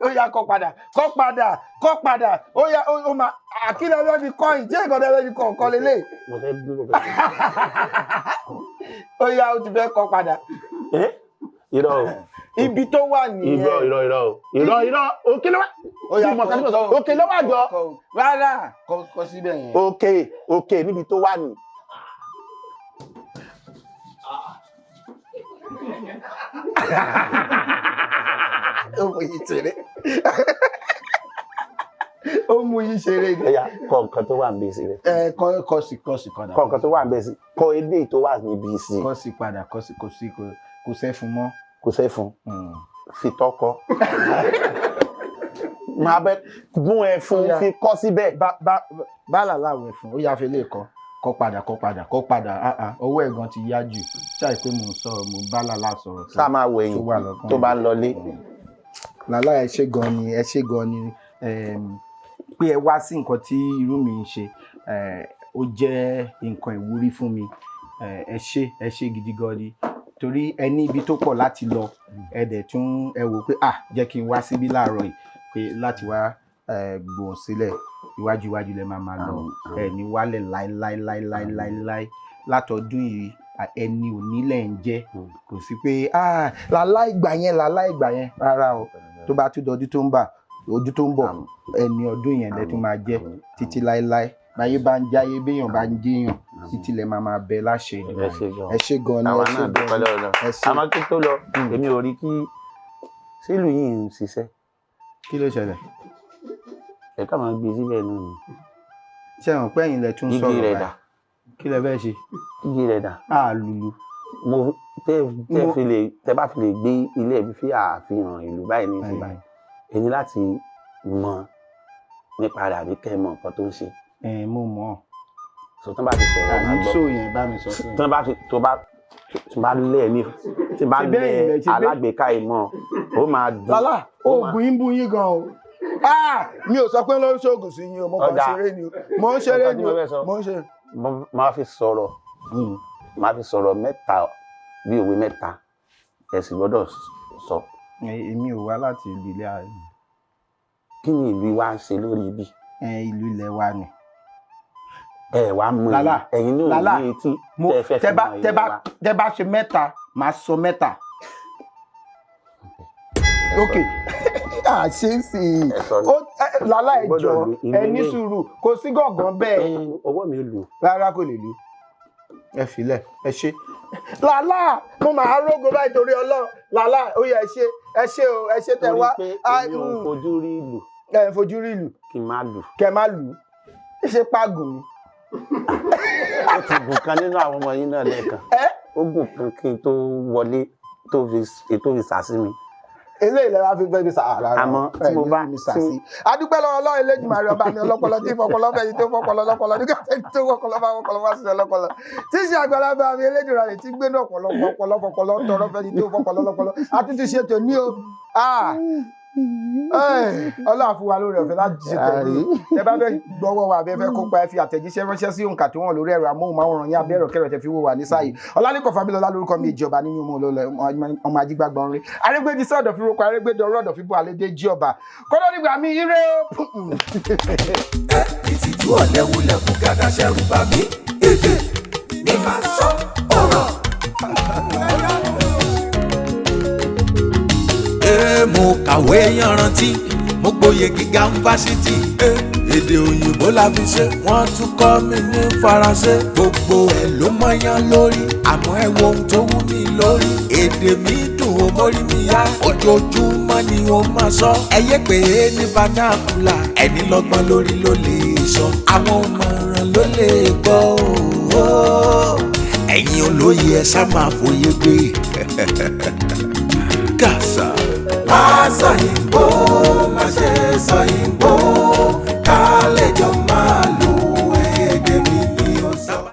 Ó yá, kọ padà, kọ padà, kọ padà. Ó yá, ó máa àkílẹ̀ ẹgbẹ́ fi kọ́ yìí tí èkó ẹgbẹ́ fi kọ́ ọ̀kọ́ lélẹ̀. Mo fẹ́ dúró pẹ̀lú. Ó yá, ó ti fẹ́ kọ padà. Ẹ irọ́ o. Ibi tó wà nìyẹn. Irọ́, irọ́, irọ́ o, irọ́, irọ́, òkè ló wà. Ó yá, Bí mo kàn ní mo sọ, òkè ló wà jọ. Rárá, kọ síbẹ̀ yẹn. Òkè, òkè níbi tó wà ní. Ó mú yín ṣeré, ó mú yín ṣeré ni. Ẹ yá, kọ nǹkan tó wà níbi sí rẹ. Ẹ kọ, kọ sí, kọ sí padà. Kọ nǹkan tó wà níbi sí, kọ eléyìí tó wà níbi sí. Kọ sí padà, kọ sí, kò sí, kò sẹ́fun mọ́. Kò sẹ́fun. Fi tọkọ máa bẹ gún ẹ fún. Ó yá. Fi kọ́ síbẹ̀. Bá bá bá Làlá wẹ̀ fún, ó yá, fi lè kọ, kọ padà, kọ padà, kọ padà. Ah ah, ọwọ́ ẹ̀ gan ti yá jù ṣáà pé mò ń sọ̀rọ̀, mò ń bá Làlá sọ̀rọ̀ Sáà máa wẹ̀yìn tó wà lọ́kàn tó bá mi. ń lọlé. Làlá, ẹ ṣé gan ni, ẹ ṣé gan ni pé ẹ wá sí nǹkan tí irú mi ń ṣe. Ó jẹ́ nǹkan ìwúrí fún mi. Ẹ ṣé, ẹ ṣé gidi gan ni, torí ẹ ní ibi tó pọ̀ láti lọ, ẹ dẹ̀ tún ẹ wò pé ah, jẹ́ kí n wá síbí láàárọ̀ yìí pé láti wá gbòhùn sílẹ̀. Iwájú iwájú lẹ máa máa lọ, ẹ ní wálẹ̀ láéláéláéláéláé látọdún yìí. Ẹni onílẹ̀ ń jẹ́, kò sí pé ah, làlá ìgbà yẹn, làlá ìgbà yẹn, rárá o. Tó bá tún dọdún tó ń bà, ojú tó ń bọ̀, ẹni ọdún yẹn lẹ tún máa jẹ́ títí láéláé. Báyé bá ń jáyé, béèyàn bá ń jéèyàn, títí lẹ máa máa bẹ láṣẹ Ẹ ṣé gan. Ẹ ṣé gan ni. Àwa Ẹ ṣé náà dúpẹ́ gan ni. lọ́wọ́. Ẹ ṣé. Àmọ́ kí tó lọ, èmi ò rí kí sílùú yìí ń ṣiṣẹ́. Kí ló ṣẹlẹ̀? Ẹ ká máa gbé síbẹ̀ náà ni. Ṣé wọn pé ẹ̀yin lẹ tún Igi sọ̀rọ̀ rẹ̀ dà? báyìí? Kí lẹ fẹ́ ṣe? Igi rẹ̀ dà? Á lulu. Mo tẹ tẹ Mo- fi lè tẹ bá fi lè gbé ilé ẹbí fi àfihàn ìlú báyìí ní ìsìn báyìí, èyí láti mọ nípa rẹ̀ àbí kẹ́ ẹ mọ nǹkan tó ń ṣe. Ẹ mo mọ̀. So tán bá ti sọ̀rọ̀, máa Àní gbọ́. sọ yẹn, bá mi sọ sí. Tán bá ti tó bá tí bá lẹ̀ ní tí bá Ṣe bẹ́ẹ̀ lẹ̀ ilẹ̀ ṣe bẹ́ẹ̀. alágbèéká yìí mọ́, ó máa dùn. Lálá, Ó máa- oògùn yín bú yín gan o. Ah, mi ò sọ pé ló ń ṣoògùn sí yín o, mo kàn ń Ọ̀dà. ṣeré ni o, mo ń ṣeré Nǹkan tí ni mo o, fẹ́ sọ. mo ń ṣe. Mo máa fi sọ̀rọ̀, máa fi sọ̀rọ̀ mẹ́ta bí òwe mẹ́ta, ẹ sì gbọ́dọ̀ sọ. Èmi ò wá láti ìlú ilé ààrẹ. Kí ni ìlú wa ń ṣe lórí ibi? Ìlú ilẹ̀ wa ni. Ẹ wá mọ. Lálá, ẹ̀yin náà Lálá, ní etí mo tẹ́ fẹ́ tẹ fi bá mọ tẹ ilé bá wa. Tẹ bá ṣe mẹ́ta, màá sọ mẹ́ta. Ok, à ṣe é sì. Ẹ sọ ní. Ó Lálá, ẹ Gbọ́dọ̀ jọ̀ọ́, lu ìlú ẹ ní ilé. sùúrù, kò sí gàngán bẹ́ẹ̀. Ẹ, ọwọ́ mi lù. Rárá, kò lè lu. Ẹ filẹ̀, ẹ ṣe. Lálá, mo máa rógo báyìí torí Ọlọ́run. Lálá, ó yẹ, ẹ ṣe, ẹ ṣe o, ẹ ṣe tẹ Torí wá. pé Ah, èmi ò fojú rí ìlú. Ẹ ń fojú rí ìlú. Kí n má lù. Kẹ má lù ú, ṣe pàgùn ni. Ó ti gùn kan nínú àwọn ọmọ yín náà lẹ́ẹ̀kan. Ẹ Ó gùn kan kí n tó wọlé tó fi sàsí mi. Eléyìí lẹ́wọ́ fi fẹ́ fi sàrà. Àmọ́ tí mo bá- mi sàsí. Adúpẹ́ lọ́wọ́ Ọlọ́run Elédùmarè, ọba mi ọlọ́pọlọ tí fọpọlọ fẹ́ni tó fọpọlọ lọ́pọlọ nígbà fẹ́ni tó fọpọlọ bá fọpọlọ wá sí ọlọ́pọlọ tí í ṣe àgbàlagbà mi Elédùmarè tí gbénú ọ̀pọ̀lọpọ̀ ọpọlọ fọpọlọ tọrọ fẹ́ni tó fọpọlọ lọ́pọlọ. Àtúntì ṣètò ní o. Ah, Ọlọ́run fún wa lórí ọ̀fẹ́ láti ṣe tẹ̀lé. Ẹ bá fẹ́ gbọ́wọ́ wa àbí ẹ fẹ́ kópa, ẹ fi àtẹ̀jíṣẹ́ ránṣẹ́ sí òǹkà tó wọ̀n lórí ẹ̀rọ amóhùnmáwòrán yín abẹ́rọ̀ kẹrọ̀ tẹ fi wò wá ní sáàyè. Ọlálẹ́kọ̀ Fábílọ́lá lórúkọ mi, ìjọba nínú ọmọ ajígbàgbà ọ̀rẹ́ arégbèdì sọ̀dọ̀ fi roko arégbèdì ọ̀rọ̀ ọ̀dọ̀ fi bọ́ àlédè jí ọba kọ́dọ̀ nígbà mi ire o. Ìtìjú ọ̀lẹ́wulẹ̀ kú gàdá ṣẹ̀rù bà mí. Èdè ní máa sọ ọ̀rọ̀. Ee, mo kàwé yanrantí, mo gboyè gíga ń fásitì. Ee, èdè òyìnbó la fi ṣe, wọ́n tún kọ́ mi ní faransé. Gbogbo ẹ̀ ló mọ́yán lórí, àmọ́ ẹ wo ohun tó wú mi lórí. Èdè mi dùn ó mórí mi yá, ojoojúmọ́ ni ó máa sọ. Ẹ yé pé ní vernacular, ẹni lọ́gbọ́n lórí ló lè sọ. Àwọn òmọ̀ràn ló lè gbọ́ o. Ẹ̀yin olóye, ẹ sá máa fòye gbé. Kàṣà. Máa sọ yìnbó, máa